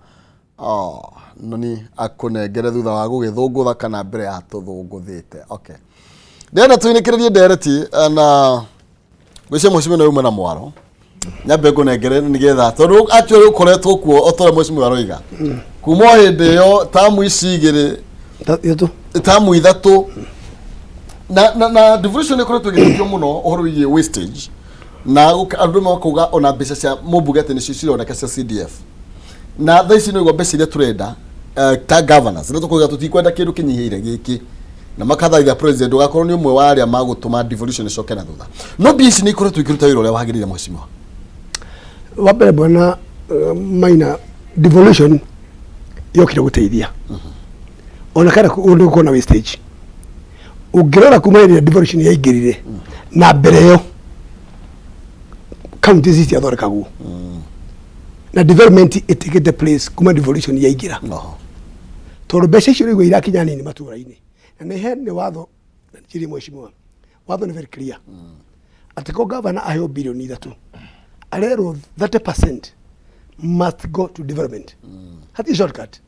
Noni akũnengere thutha wa gũgĩthũngũtha kana mbere ya tũthũngũthĩte. Okay, ndĩrenda tũinĩkĩrĩrie ndereti na gwĩcia mheshimiwa nĩ ume na mwaro nyambe ngũnengere nĩgetha tondũ actually ũkoretwo kuo o ta ũrĩa mheshimiwa aroiga kuma o hĩndĩ ĩyo tamu ici igĩrĩ, tamu ithatũ, na devolution ĩkoretwo ĩgĩtetio mũno ũhoro wĩgiĩ wastage na andũ makauga ona mbeca cia mũmbunge atĩ nĩcio cironeka cia CDF, na thaa ici nĩguo mbeca iria tũrenda ta governors nĩ tũkauga tũtikwenda kĩndũ kĩnyihĩire gĩkĩ, na makathaitha president ũgakorwo nĩ ũmwe wa arĩa magũtũma devolution ĩcoke na thutha, no mbia ici nĩ ikoretwo ikĩruta wĩra ũrĩa wagĩrĩire, mheshimiwa? Wa mbere, bwana Maina, devolution yokire gũteithia ona kana ũndũ gũkorwo na wastage. Ũngĩrora kuma hĩndĩ ĩrĩa devolution yaingĩrire na mbere ĩyo, counties citiathondekagwo na development ĩtikĩte place kuma devolution yaingĩra, tondũ mbeca icio rĩu irakinya nini matũra-inĩ, na nĩ he nĩ watho na njĩrĩ mheshimiwa, watho nĩ very clear atĩ ko gavana aheo bilioni 3, arerwo 30% must go to development. Hatirĩ shortcut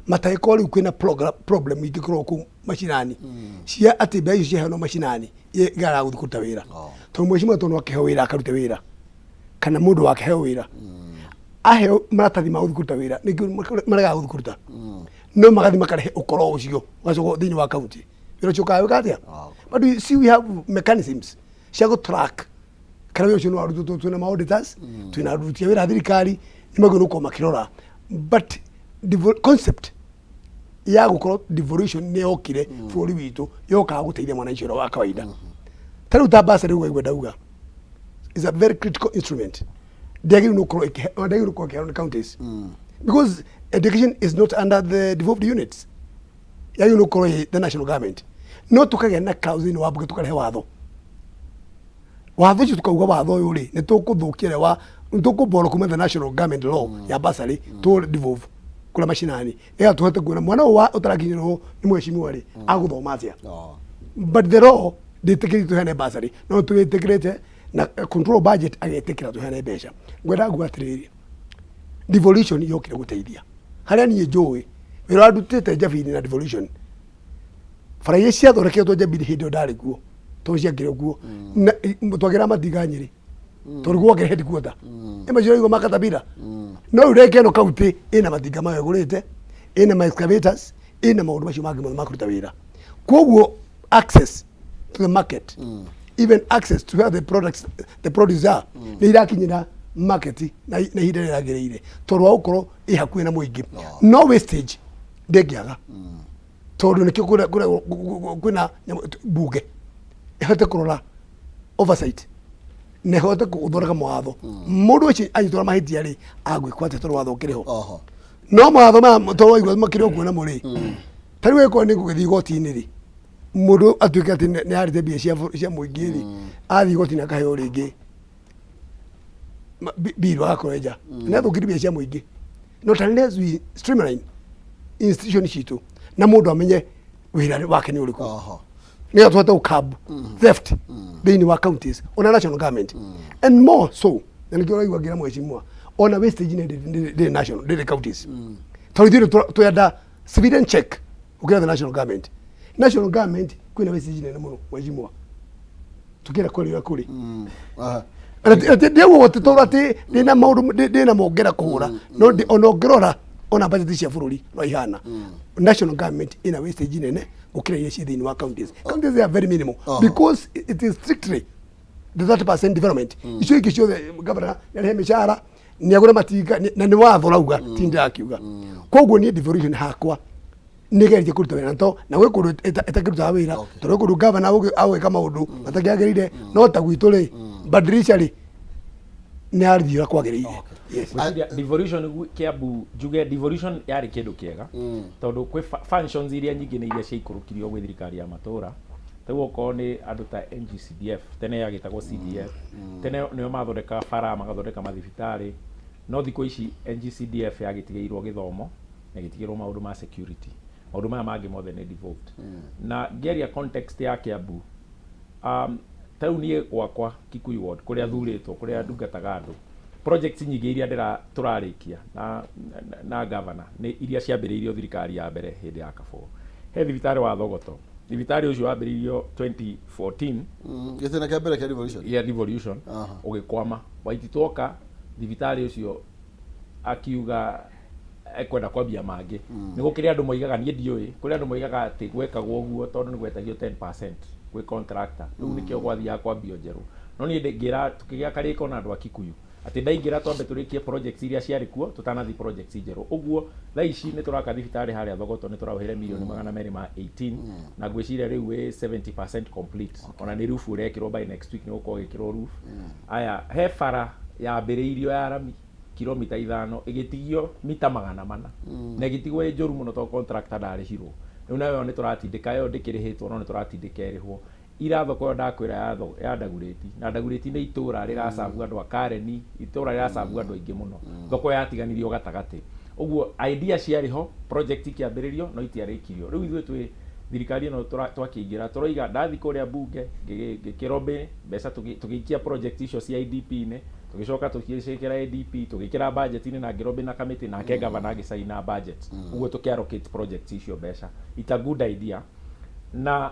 matagĩkorwo rĩu kwĩna problem ingĩkorwo kũu macinani cia atĩ mbeca icio ciaheanwo macinani igaraga gũthiĩ kũruta wĩra, tondũ mheshimiwa tondũ akĩheo wĩra akarute wĩra, kana mũndũ wakĩheo wĩra aheo maratathi ma gũthiĩ kũruta wĩra nĩkĩo maregaga gũthiĩ kũruta, no magathiĩ makarehe ũkoro ũcio ũgacoka thĩinĩ wa kaunti wĩra ũcio ũkaga wĩka atĩa. But you see, we have mechanisms cia gũ track kana wĩra ũcio nĩ warutwo. Twĩna ma auditors, twĩna aruti a wĩra a thirikari, nĩ magĩrĩirwo gũkorwo makĩrora. But concept ya gũkorwo devolution nĩ yokire bũrũri witũ yokaga gũteithia mwananchi ũrĩa wa kawaida. Ta rĩu ta bursary ũguo aigua ndauga is a very critical instrument, ndĩagĩrĩirwo nĩ gũkorwo ndĩagĩrĩirwo nĩ gũkorwo ĩkĩheanwo nĩ counties because education is not under the devolved units, yagĩrĩirwo nĩ gũkorwo ĩ the national government. No tũkagĩa na clause thĩinĩ wa bunge, tũkarehe watho, watho ũcio tukauga watho ũyũ rĩ nĩ tũkũthũkia ũrĩa wa nĩ tũkũborrow kuma the national government law ya bursary tũ devolve kũrĩa macinani nĩgetha tũhote kuona mwana ũyũ ũtarakinyĩrwo nĩ mheshimiwa rĩ agũthoma atĩa. But the law ndĩtĩkĩrĩte tũheane bursary, no tũgĩtĩkĩrĩte na control budget agetĩkĩra tũheane mbeca. Ngwenda nguga atĩrĩrĩ, devolution yokire gũteithia harĩa niĩ njũĩ wĩra wandutĩte Njabini na devolution, bara iria ciathondeketwo Njabini hĩndĩ ĩyo ndarĩ kuo tondũ ciakĩrĩ kuo na twagĩra matinga Nyĩrĩ tondũ gwakĩrĩ headquarter ĩmwe ciraigwo makatabira, no rĩu reke ĩno kaunti ĩna matinga mayo ĩgũrĩte, ĩna ma excavators, ĩna maũndũ macio mangĩ mothe ma kũruta wĩra, koguo access to the market, even access to where the products, the produce are, nĩ irakinyĩra market na ihinda rĩrĩa rĩagĩrĩire tondũ wa gũkorwo ĩ hakuhĩ na mũingĩ. No wastage ndĩngĩaga, tondũ nĩkĩo kwĩna bunge ĩhote kũrora oversight na ĩhote gũthondeka mawatho. Mũndũ ũcio anyitwo na mahĩtia rĩ, agwĩkwo atĩa? Tondũ watho ũkĩrĩ ho. No mawatho maya tondũ waigua makĩrĩ o kuo namo rĩ, ta rĩu ĩkorwo nĩ gũgĩthiĩ igoti-inĩ rĩ, mũndũ atuĩke atĩ nĩ arĩte mbia cia mũingĩ rĩ, athiĩ igoti-inĩ akaheo rĩngĩ bill, agakorwo nja nĩ athũkirie mbia cia mũingĩ. Not unless we streamline institution citũ na mũndũ amenye wĩra wake nĩ ũrĩkũ, nĩgetha tũhote gũcurb theft thĩinĩ wa counties ona national government and more so. Na nĩkĩo ũraigua ngĩra mheshimiwa, ona wastage nĩ ndĩrĩ national, ndĩrĩ counties, tondũ ithuĩ twenda civilian check gũkĩra the national government. National government kwĩna wastage nene mũno, mheshimiwa, tukĩra kũrĩ ũrĩa kũrĩ. Ndĩguo tondũ atĩ ndĩna maũndũ ndĩna mongera kũhũra, no ona ũngĩrora ona budget cia bũrũri no ihana, national government ina wastage nene gũkĩra iria ciĩ thĩinĩ wa counties. Counties, they are very minimal because it is strictly the 30% development. Icio ingĩ ciothe, governor nĩarĩhe mĩcara, nĩagũre matinga, na nĩ watho rauga, ti ndĩrakiuga. Koguo niĩ devolution hakwa nĩgeretie kũruta wĩra, to na gwĩ kũndũ ĩtakĩrutaga wĩra, tondũ gwĩ kũndũ gavana agwĩka maũndũ matakĩagĩrĩire. No ta gwitũ rĩ, badilisha rĩ, nĩ arithiĩ ũrĩa kwagĩrĩire. Yes. Ngwĩciria devolution Kiambu, njuge devolution yarĩ kĩndũ kĩega, tondũ kwĩ functions iria nyingĩ nĩ iria ciaikũrũkirio gwĩ thirikari ya matũra. Rĩu okorwo nĩ andũ ta NGCDF, tene yagĩtagwo CDF, tene nĩo mathondekaga bara, magathondeka mathibitarĩ, no thikũ ici NGCDF yagĩtigĩirwo gĩthomo na ĩgĩtigĩrwo maũndũ ma security. Maũndũ maya mangĩ mothe nĩ devolved. Na ngĩaria context ya Kiambu, ta rĩu niĩ gwakwa Kikuyu ward, kũrĩa thurĩtwo, kũrĩa ndungataga andũ, projects nyingĩ iria ndĩra tũrarĩkia na governor nĩ iria ciambĩrĩirio thirikari ya mbere hĩndĩ ya Kabũũ. He thibitarĩ wa Thogoto, thibitarĩ ũcio wambĩrĩirio 2014. Gĩtĩna kĩa mbere kĩa devolution. Ya devolution. Ũgĩkwama. Waititu oka thibitarĩ ũcio akiuga ekwenda kwambia mangĩ. Nĩ gũkĩrĩ andũ moigaga, niĩ ndiũĩ, kũrĩ andũ moigaga atĩ gwekagwo ũguo tondũ nĩ gwetagio 10% gwĩ contractor, rĩu nĩkĩo gwathiaga kwambio njerũ. No niĩ ngĩra tũkĩgĩa karĩko na andũ a Kikuyu atĩ ndaingĩra twambe tũrĩkie projects iria ciarĩ kuo tũtanathiĩ projects njerũ. Ũguo thaa ici nĩ tũraka thibitarĩ harĩa Thogoto, nĩ tũraũhĩre mirioni 218, na ngwĩciria rĩu wĩ 70% complete. Ona nĩ roof ũrekĩrwo, by next week nĩ gũkorwo ĩgĩkĩrwo roof. Aya, he bara yambĩrĩirio ya rami kilomita 5, ĩgĩtigio mita 400, na ĩgĩtigwo ĩ njũru mũno tondũ contractor ndarĩhirwo. Rĩu nayo nĩ tũratindĩka, ĩyo ndĩkĩrĩhĩtwo, no nĩ tũratindĩka ĩrĩhwo. Ira thoko ĩyo ndakwĩra ya Ndagurĩti, na Ndagurĩti nĩ itũra rĩracabu andũ a Kareni, itũra rĩracabu andũ aingĩ mũno. Thoko yatiganirio gatagatĩ. Ũguo idea ciarĩ ho, project ikĩambĩrĩrio, no itiarĩkirio. Rĩu ithuĩ twĩ thirikari ĩno twakĩingĩra, tũroiga ndathiĩ kũrĩa bunge ngĩkĩrobĩ mbeca, tũgĩikia project icio cia IDP-inĩ, tũgĩcoka tũgĩciĩkĩra ADP, tũgĩkĩra budget-inĩ, na ngĩrobĩ na kamĩtĩ, nake gavana agĩcaina budget. Ũguo tũkĩ-allocate project icio mbeca. It's a good idea. Na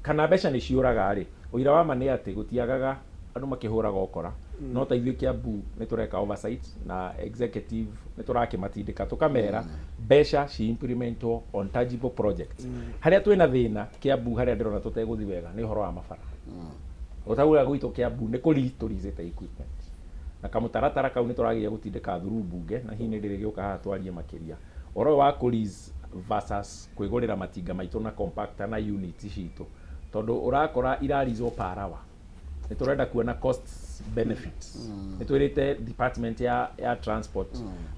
kana mbeca nĩ ciũraga rĩ, ũira wa ma nĩ atĩ gũtiagaga andũ makĩhũraga ũkora. No ta ithuĩ Kiambu nĩ tũreka oversight na executive nĩ tũrakĩmatindĩka, tũkamera mbeca ci implementwo on tangible projects. Harĩa twĩna thĩna Kiambu, harĩa ndĩrona tũtegũthiĩ wega, nĩ ũhoro wa mabara. Ũtaguga gwitũ Kiambu nĩ kũri tũrizĩte equipment na kamũtaratara kau nĩ tũrageria gũtindĩka through bunge, na hihi nĩ ndĩrĩgĩũka haha twarie makĩria ũhoro ũyũ wa kũ-lease versus kwĩgũrĩra matinga maitũ na compactor na unit citũ, tondũ ũrakora irarizwo per hour. Nĩ tũrenda kuona cost benefits. Nĩ twĩrĩte department ya transport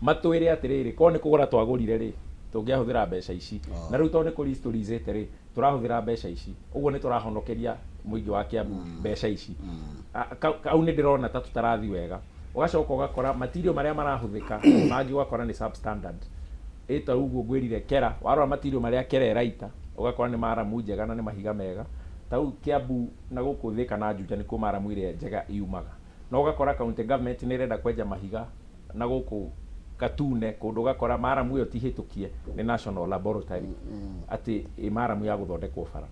matwĩre atĩrĩrĩ, korwo nĩ kũgũra twagũrire rĩ, tũngĩahũthĩra mbeca ici, na rĩu tondũ nĩ kũ-lease tũrizĩte rĩ, tũrahũthĩra mbeca ici. Ũguo nĩ tũrahonokeria mũingĩ wa Kiambu mbeca ici. Kau nĩ ndĩrona ta tũtarathi wega. Ũgacoka ũgakora material marĩa marahũthĩka mangĩ, ũgakora nĩ substandard. Ĩ ta ũguo ngwĩrire kera, warora material marĩa kera ĩraita, ũgakora nĩ maramu njega na nĩ mahiga mega. Ta rĩu Kiambu na gũkũ Thika na Juja nĩkuo maramu ĩrĩa njega yumaga, no ũgakora county government nĩ ĩrenda kwenja mahiga na gũkũ Gatune kũndũ, ũgakora maramu ĩyo ti hĩtũkie nĩ national laboratory atĩ ĩ maramu ya gũthondekwo bara.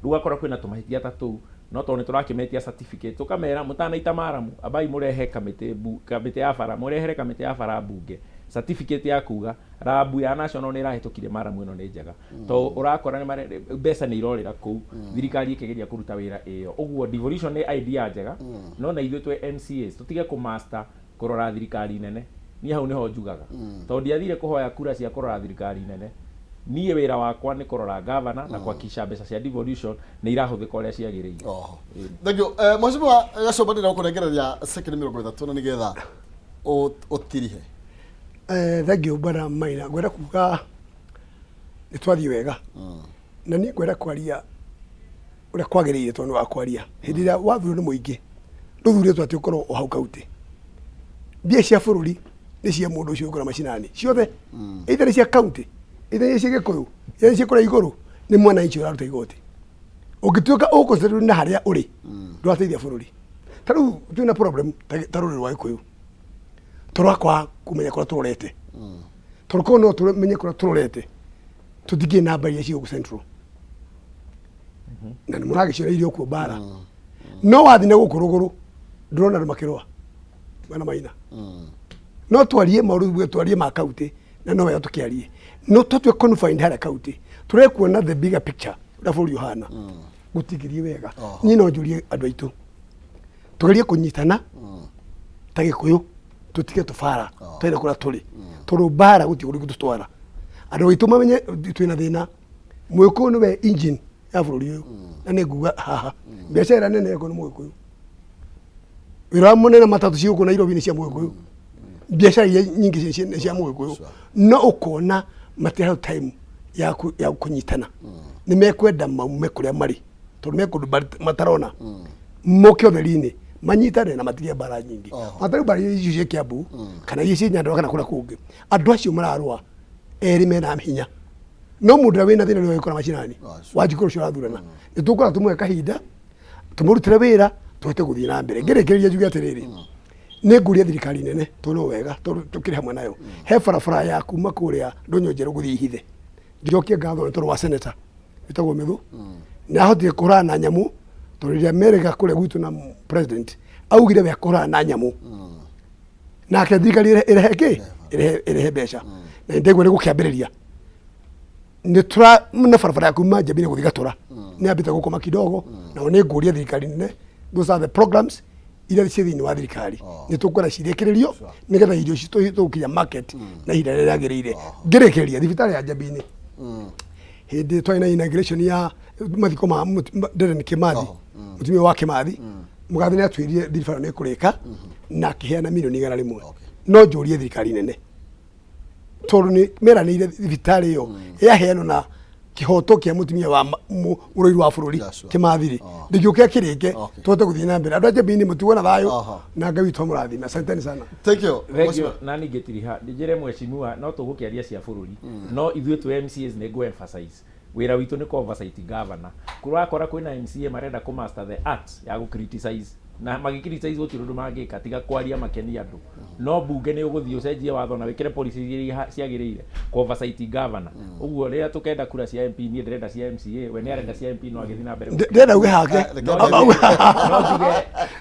Rĩu ũgakora kwĩna tũmahĩtia ta tũu, no tondũ nĩ tũrakĩmetia certificate, tũkamera mũtanaita maramu, ambai mũrehe kamĩtĩ ya bara, mũrehere kamĩtĩ ya bara mbunge. Certificate ya kuga rabu ya national nĩ ĩrahĩtũkire maramu ĩno nĩ njega, to ũrakora nĩ mbeca nĩ irorĩra kũu, thirikari ĩkĩgeria kũruta wĩra ĩyo. Ũguo devolution nĩ idea njega, no na ithuĩ twĩ MCAs tũtige kũmaster kũrora thirikari nene. Niĩ hau nĩho njugaga, tondũ ndiathire kũhoya kura cia kũrora thirikari nene. Niĩ wĩra wakwa nĩ kũrora gavana na kuhakikisha mbeca cia devolution nĩ irahũthĩka ũrĩa ciagĩrĩire. Oho. Thank you. Mheshimiwa Gacũmba, ndĩrenda gũkũnengereria sekondi 30 na nĩgetha ũtirihe. Thank you, bwana Maina. Ngwenda kuga nĩ twathiĩ wega na niĩ ngwenda kwaria ũrĩa kwagĩrĩire, tondũ nĩ wa kwaria hĩndĩ ĩrĩa wathurwo nĩ mũingĩ, ndũthurĩtwo atĩ ũkorwo o hau kaunti. Mbia cia bũrũri nĩ cia mũndũ ũcio ũkũra macinani ciothe, either nĩ cia kaunti, either nĩ cia gĩkũyũ, either nĩ cia kũrĩa igũrũ, nĩ mwananchi ũraruta igoti. Ũngĩtuĩka ũkũcererwo na harĩa ũrĩ, ndũrateithia bũrũri. Ta rĩu twĩna problem ta rũrĩrĩ rwa gĩkũyũ, tũrakwaga kũmenya kũrĩa tũrorete, tondũ korwo no tũmenye kũrĩa tũrorete, tũtingĩ namba iria ciĩ gũkũ central na nĩ mũragĩciona irio kuo mbara. No wathiĩ na gũkũ rũgũrũ, ndũrona andũ makĩrũa mana maina. No twarie maũndũ, twarie ma kaunti na no wega tũkĩarie, no tũtue confined harĩa kaunti, tũrekuona the bigger picture ũrĩa bũrũri ũhana gũtingĩthiĩ wega. Niĩ no njũrie andũ aitũ tũgerie kũnyitana ta gĩkũyũ, tũtige tũbara twaire kũrĩa tũrĩ, tondũ mbara gũtirĩ kũndũ gũtũtwara. Andũ aitũ mamenye twĩna thĩna. Mũgĩkũyũ nĩwe engine ya bũrũri ũyũ, na nĩ nguga haha biacara ĩrĩa nene ĩko nĩ mũgĩkũyũ, wĩra wa mũnene, matatũ ci gũkũ Nairobi nĩ cia mũgĩkũyũ, biacara iria nyingĩ nĩ cia mũgĩkũyũ. No ũkona matirahe time ya kũnyitana. Nĩ mekwenda maume kũrĩa marĩ, tondũ me kũndũ matarona, moke ũtheri-inĩ manyitane na matige mbara nyingĩ. Ona tarĩu mbara iria icio cia Kiambu kana iria cia Nyandarua kana kũrĩa kũngĩ, andũ acio mararũa erĩ mena hinya, no mũndũ ũrĩa wĩna thĩna nĩwe wĩkora macinani. Wanjikũ ũcio ũrathurana, nĩ tũkũra tũmũhe kahinda, tũmũrutĩre wĩra, tũhote gũthiĩ na mbere. Ngĩrĩkĩrĩria njuge atĩrĩrĩ, nĩ ngũria thirikari nene, tondũ no wega tondũ tũkĩrĩ hamwe nayo, he barabara ya kuma kũrĩa Ndũnyũ Njerũ gũthiĩ Ihithe. Njokie ngatho nĩ tondũ wa senator wĩtagwo Mĩthũ, nĩ ahotire kũhũrana na nyamũ, tondũ rĩrĩa merĩga kũrĩa gwitũ na president augire we akũhũrana na nyamũ, nake thirikari ĩrehe kĩ ĩrehe mbeca, na nĩndaigua nĩ gũkĩambĩrĩria nĩ tũra na barabara ya kuma Njambini gũthiĩ Gatũra nĩ yambĩte gũkoma kidogo. Nao nĩ ngũria thirikari nene, those are the programs iria ciĩ thĩinĩ wa thirikari, nĩ tũkwenda cirĩkĩrĩrio nĩgetha irio citũ tũgũkinya market na ihinda rĩrĩa rĩagĩrĩire. Ngĩrĩkĩrĩria, thibitarĩ ya Njambini, hĩndĩ twarĩ na inauguration ya mathiko ma Dedan Kimathi, mũtumia wa Kimathi mũgathĩ, nĩ atwĩrire thibitarĩ nĩ ĩkũrĩka na akĩheana milioni 100. No njũrie thirikari nene, tondũ nĩ meranĩire thibitarĩ ĩyo yaheanwo na kĩhoto kĩa mũtumia wa mũrũi wa bũrũri Kĩmathi-rĩ, ndĩngĩũke kĩrĩke tũhote gũthiĩ na mbere. Andũ a Njambini mũtigwo na thayũ na Ngai witũ amũrathime. Asanteni sana. Thank you. Thank you. Na ningĩ tiriha njĩre mheshimiwa, no tũgũkĩaria cia bũrũri, no ithuĩ twĩ MCAs nĩ ngũ emphasize wĩra witũ nĩ oversight governor. Kũrakora kwĩna MCA marenda kũ master the art ya gũ criticize, na magĩ criticize gũtirĩ ũndũ mangĩka tiga kwaria makenie andũ. No mbunge nĩ ũgũthiĩ ũcenjie watho na wĩkĩre policy iria ciagĩrĩire kũ oversight governor. Ũguo rĩrĩa tũkenda kura cia MP, niĩ ndĩrenda cia MCA, we nĩ arenda cia MP, no agĩthiĩ na mbere. Ndĩrenda uge hake. No njuge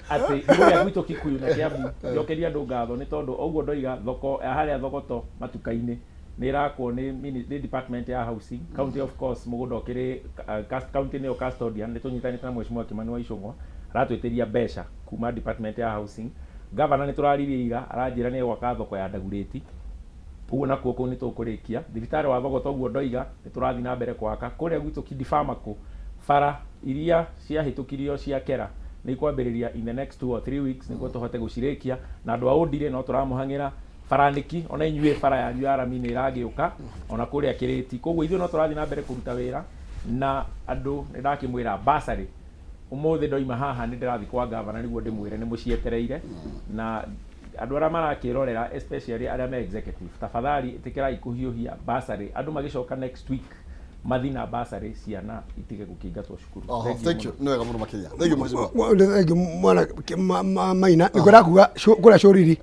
atĩ kũrĩa gwitũ Kikuyu na Kiambu, njokeria andũ ngatho nĩ tondũ ũguo ndoiga thoko ya harĩa Thogoto matuka-inĩ nĩ ĩrakwo nĩ department ya housing county. Of course mũgũnda ũkĩrĩ county nĩyo custodian. Nĩ tũnyitanĩte na mheshimiwa Kimani wa Ichung'wa, aratwĩtĩria mbeca kuma department ya housing. Governor nĩ tũraririe ira, aranjĩra nĩ egwaka thoko ya Ndagurĩti, ũguo nakuo kũu nĩ tũkũrĩkia. Thibitarĩ wa Thogoto, ũguo ndoiga, nĩ tũrathiĩ na mbere gwaka kũrĩa gwitũ Kidifamako. Bara iria ciahĩtũkirio cia kera nĩ ikwambĩrĩria in the next 2 or 3 weeks nĩguo tũhote gũcirĩkia. Na andũ a Ũndirĩ no tũramũhang'ĩra baranĩki, ona inyuĩ bara yanyu ya rami nĩ ĩragĩũka ona kũrĩa Kĩrĩti. Koguo ithuĩ no tũrathiĩ na mbere kũruta wĩra na andũ. Nĩ ndakĩmwĩra bursary, ũmũthĩ ndoima haha nĩ ndĩrathiĩ kwa gavana nĩguo ndĩmwĩre nĩ mũcietereire. Na andũ arĩa marakĩrorera, especially arĩa me executive, tafadhali ĩtĩkĩrai kũhiũhia bursary, andũ magĩcoka next week mathi na bursary, ciana itige gũkĩingatwo cukuru. Oho, Thank you thank you. mũno. Nĩ wega mũno makĩria. Thank you, mheshimiwa. Thank you, mwana Maina. Nĩ kwenda kuga kũrĩa Cũriri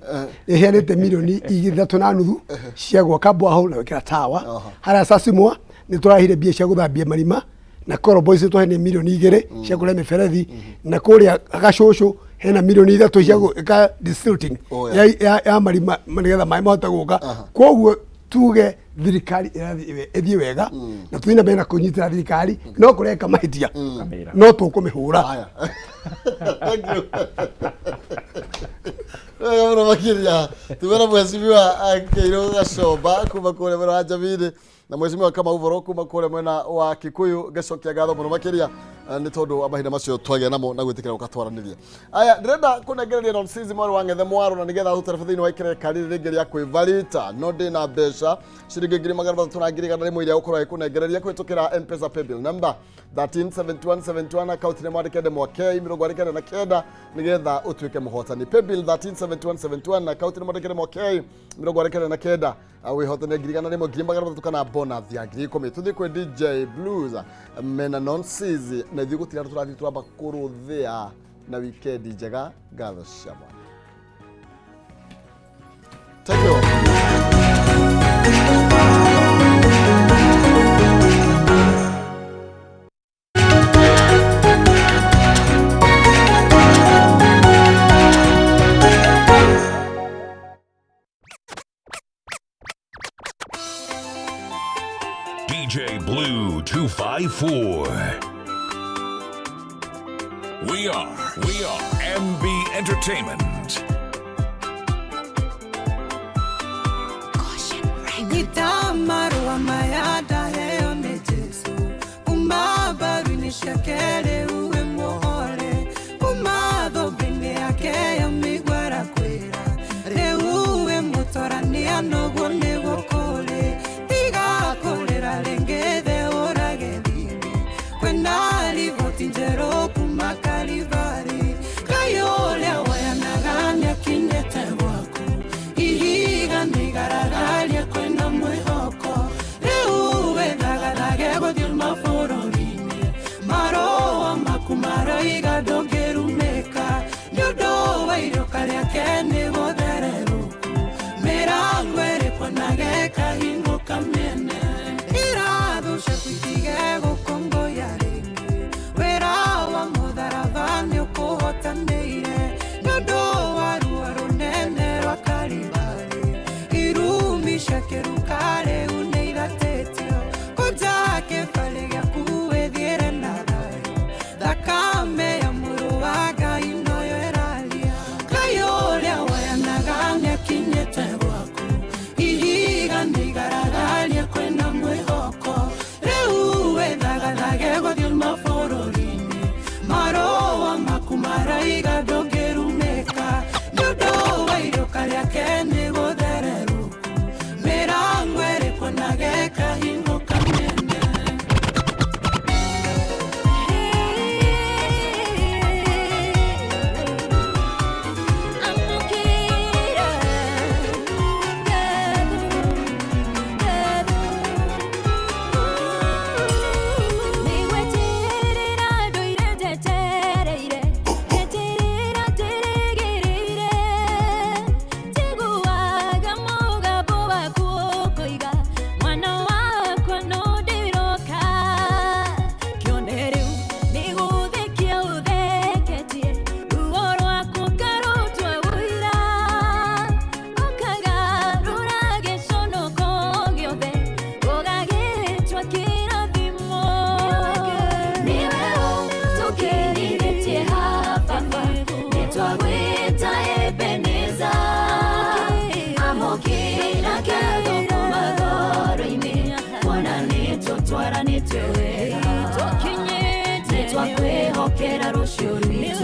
ĩheanĩte milioni 3.5 cia gwaka bwaho na gwĩkĩra tawa. Harĩa Sasimwa nĩ tũrahire mbia cia gũthambia marima, na Koro Boys nĩ twaheanire milioni 2 cia kũrĩa mĩberethi, na kũrĩa Gacũcũ Hena milioni 3 cia gwĩka desilting Oh, yeah. ya marima nĩgetha maĩ mahote gũka. Koguo tuge thirikari ĩrathiĩ ĩthiĩ wega na tũthiĩ na mbere na kũnyitĩra thirikari, no kũreka mahĩtia Kamĩra. no tũkũmĩhũra. Haya. Thank you. Wega mũno makĩria. Tumena mheshimiwa Kĩirũ Gacomba kuma kũrĩa mwena wa Njabini na mheshimiwa Kamau Voro kuma kũrĩa mwena wa Kikuyu, ngacokia ngatho mũno makĩria nĩ tondũ wa mahinda macio twagĩa namo na gwĩtĩkĩra gũka twaranĩria. Aya, ndĩrenda kũnengereria Don Sizzy mwarĩ wa Ng'ethe Mwaro na nĩgetha tũterebe thĩinĩ wa ikereka rĩrĩ rĩngĩ rĩa kwĩvarita, no ndĩna mbeca ciringi 300,100 iria gũkorwo ĩkũnengereria kũhĩtũkĩra M-Pesa paybill number 137171, akaunti nĩ mwandĩke ndemwa K 49, nĩgetha ũtuĩke mũhotani. Paybill 137171, akaunti nĩ mwandĩke ndemwa K 49, wĩhotane 100,000, 300,000 kana bonus ya 10,000. Tũthiĩ kwĩ DJ Blues mena Non Sizzy na ithuĩ gũtirĩ handũ tũrathiĩ, twamba kũrũthĩa na wikendi njega. Ngatho cia mwana. Thank you. DJ Blue 254. We are MB Entertainment. Nyita marũa maya ndaheo nĩ Jesũ, kuma mbaru-inĩ ciake rĩu wĩ mũhore, kuma thũmbĩ-inĩ yake ya mĩigua arakwĩra rĩu wĩ mũtorania, noguo nĩguo kũrĩ. Tiga kũrĩra rĩngĩ, theũrage thithi, kwĩna riboti njerũ kuma Kalivari. Ngai ũrĩa woyanaga nĩakinyĩte gwaku, ihiga nĩigaragaria, kwĩna mwĩhoko rĩu. Wĩthagathage gũthiĩ mabũrũri-inĩ, marũa maku maroiga ndũngĩrumĩka, nĩ ũndũ wa irũka rĩake nĩ gũthererũku, mĩrango ĩrĩkuonage kahingũka mĩene, iratũ ciaku itige gũkũngũya rĩngĩ, wĩra wa mũtharaba nĩ ũkũhotanĩire, nĩ ũndũ wa ruo rũnene rwa Kalivari, irumi cia kĩruka rĩu nĩ iratĩtio, kũnja kĩbarĩ gĩaku wĩthiĩre na thayũ, thakame ya mũrũ wa Ngai noyo ĩraria. Ngai ũrĩa woyanaga nĩakinyĩte gwaku, ihiga nĩigaragaria, kwĩna mwĩhoko rĩu. Wĩthagathage gũthiĩ mabũrũri-inĩ, marũa maku maraiga ndũngĩrumĩka, nĩ ũndũ wa irũka rĩake nĩ gũthererũku, mĩrango ĩrĩkuonage kahingũka mĩene. Nĩgweterera ndũire njetereire, njeterera ndĩrĩgĩrĩire, njiguaga mũgambo waku ũkoiga mwana wakwa no ndĩroka. Kĩone rĩu nĩgũthekia ũtheketie, ruo rwaku ngarũtua ũira, ũkagarũra gĩconoko gĩothe ũgagĩtua kĩrathimo. Nĩwe ũtũkĩrithĩtie ha baba, nĩtwagwĩta Ebeneza, amũkĩra ngatho kuma ngoro-inĩ, kuona nĩtũtwaranĩtio wega, nĩtwakwĩhokera rũciũ rwitũ.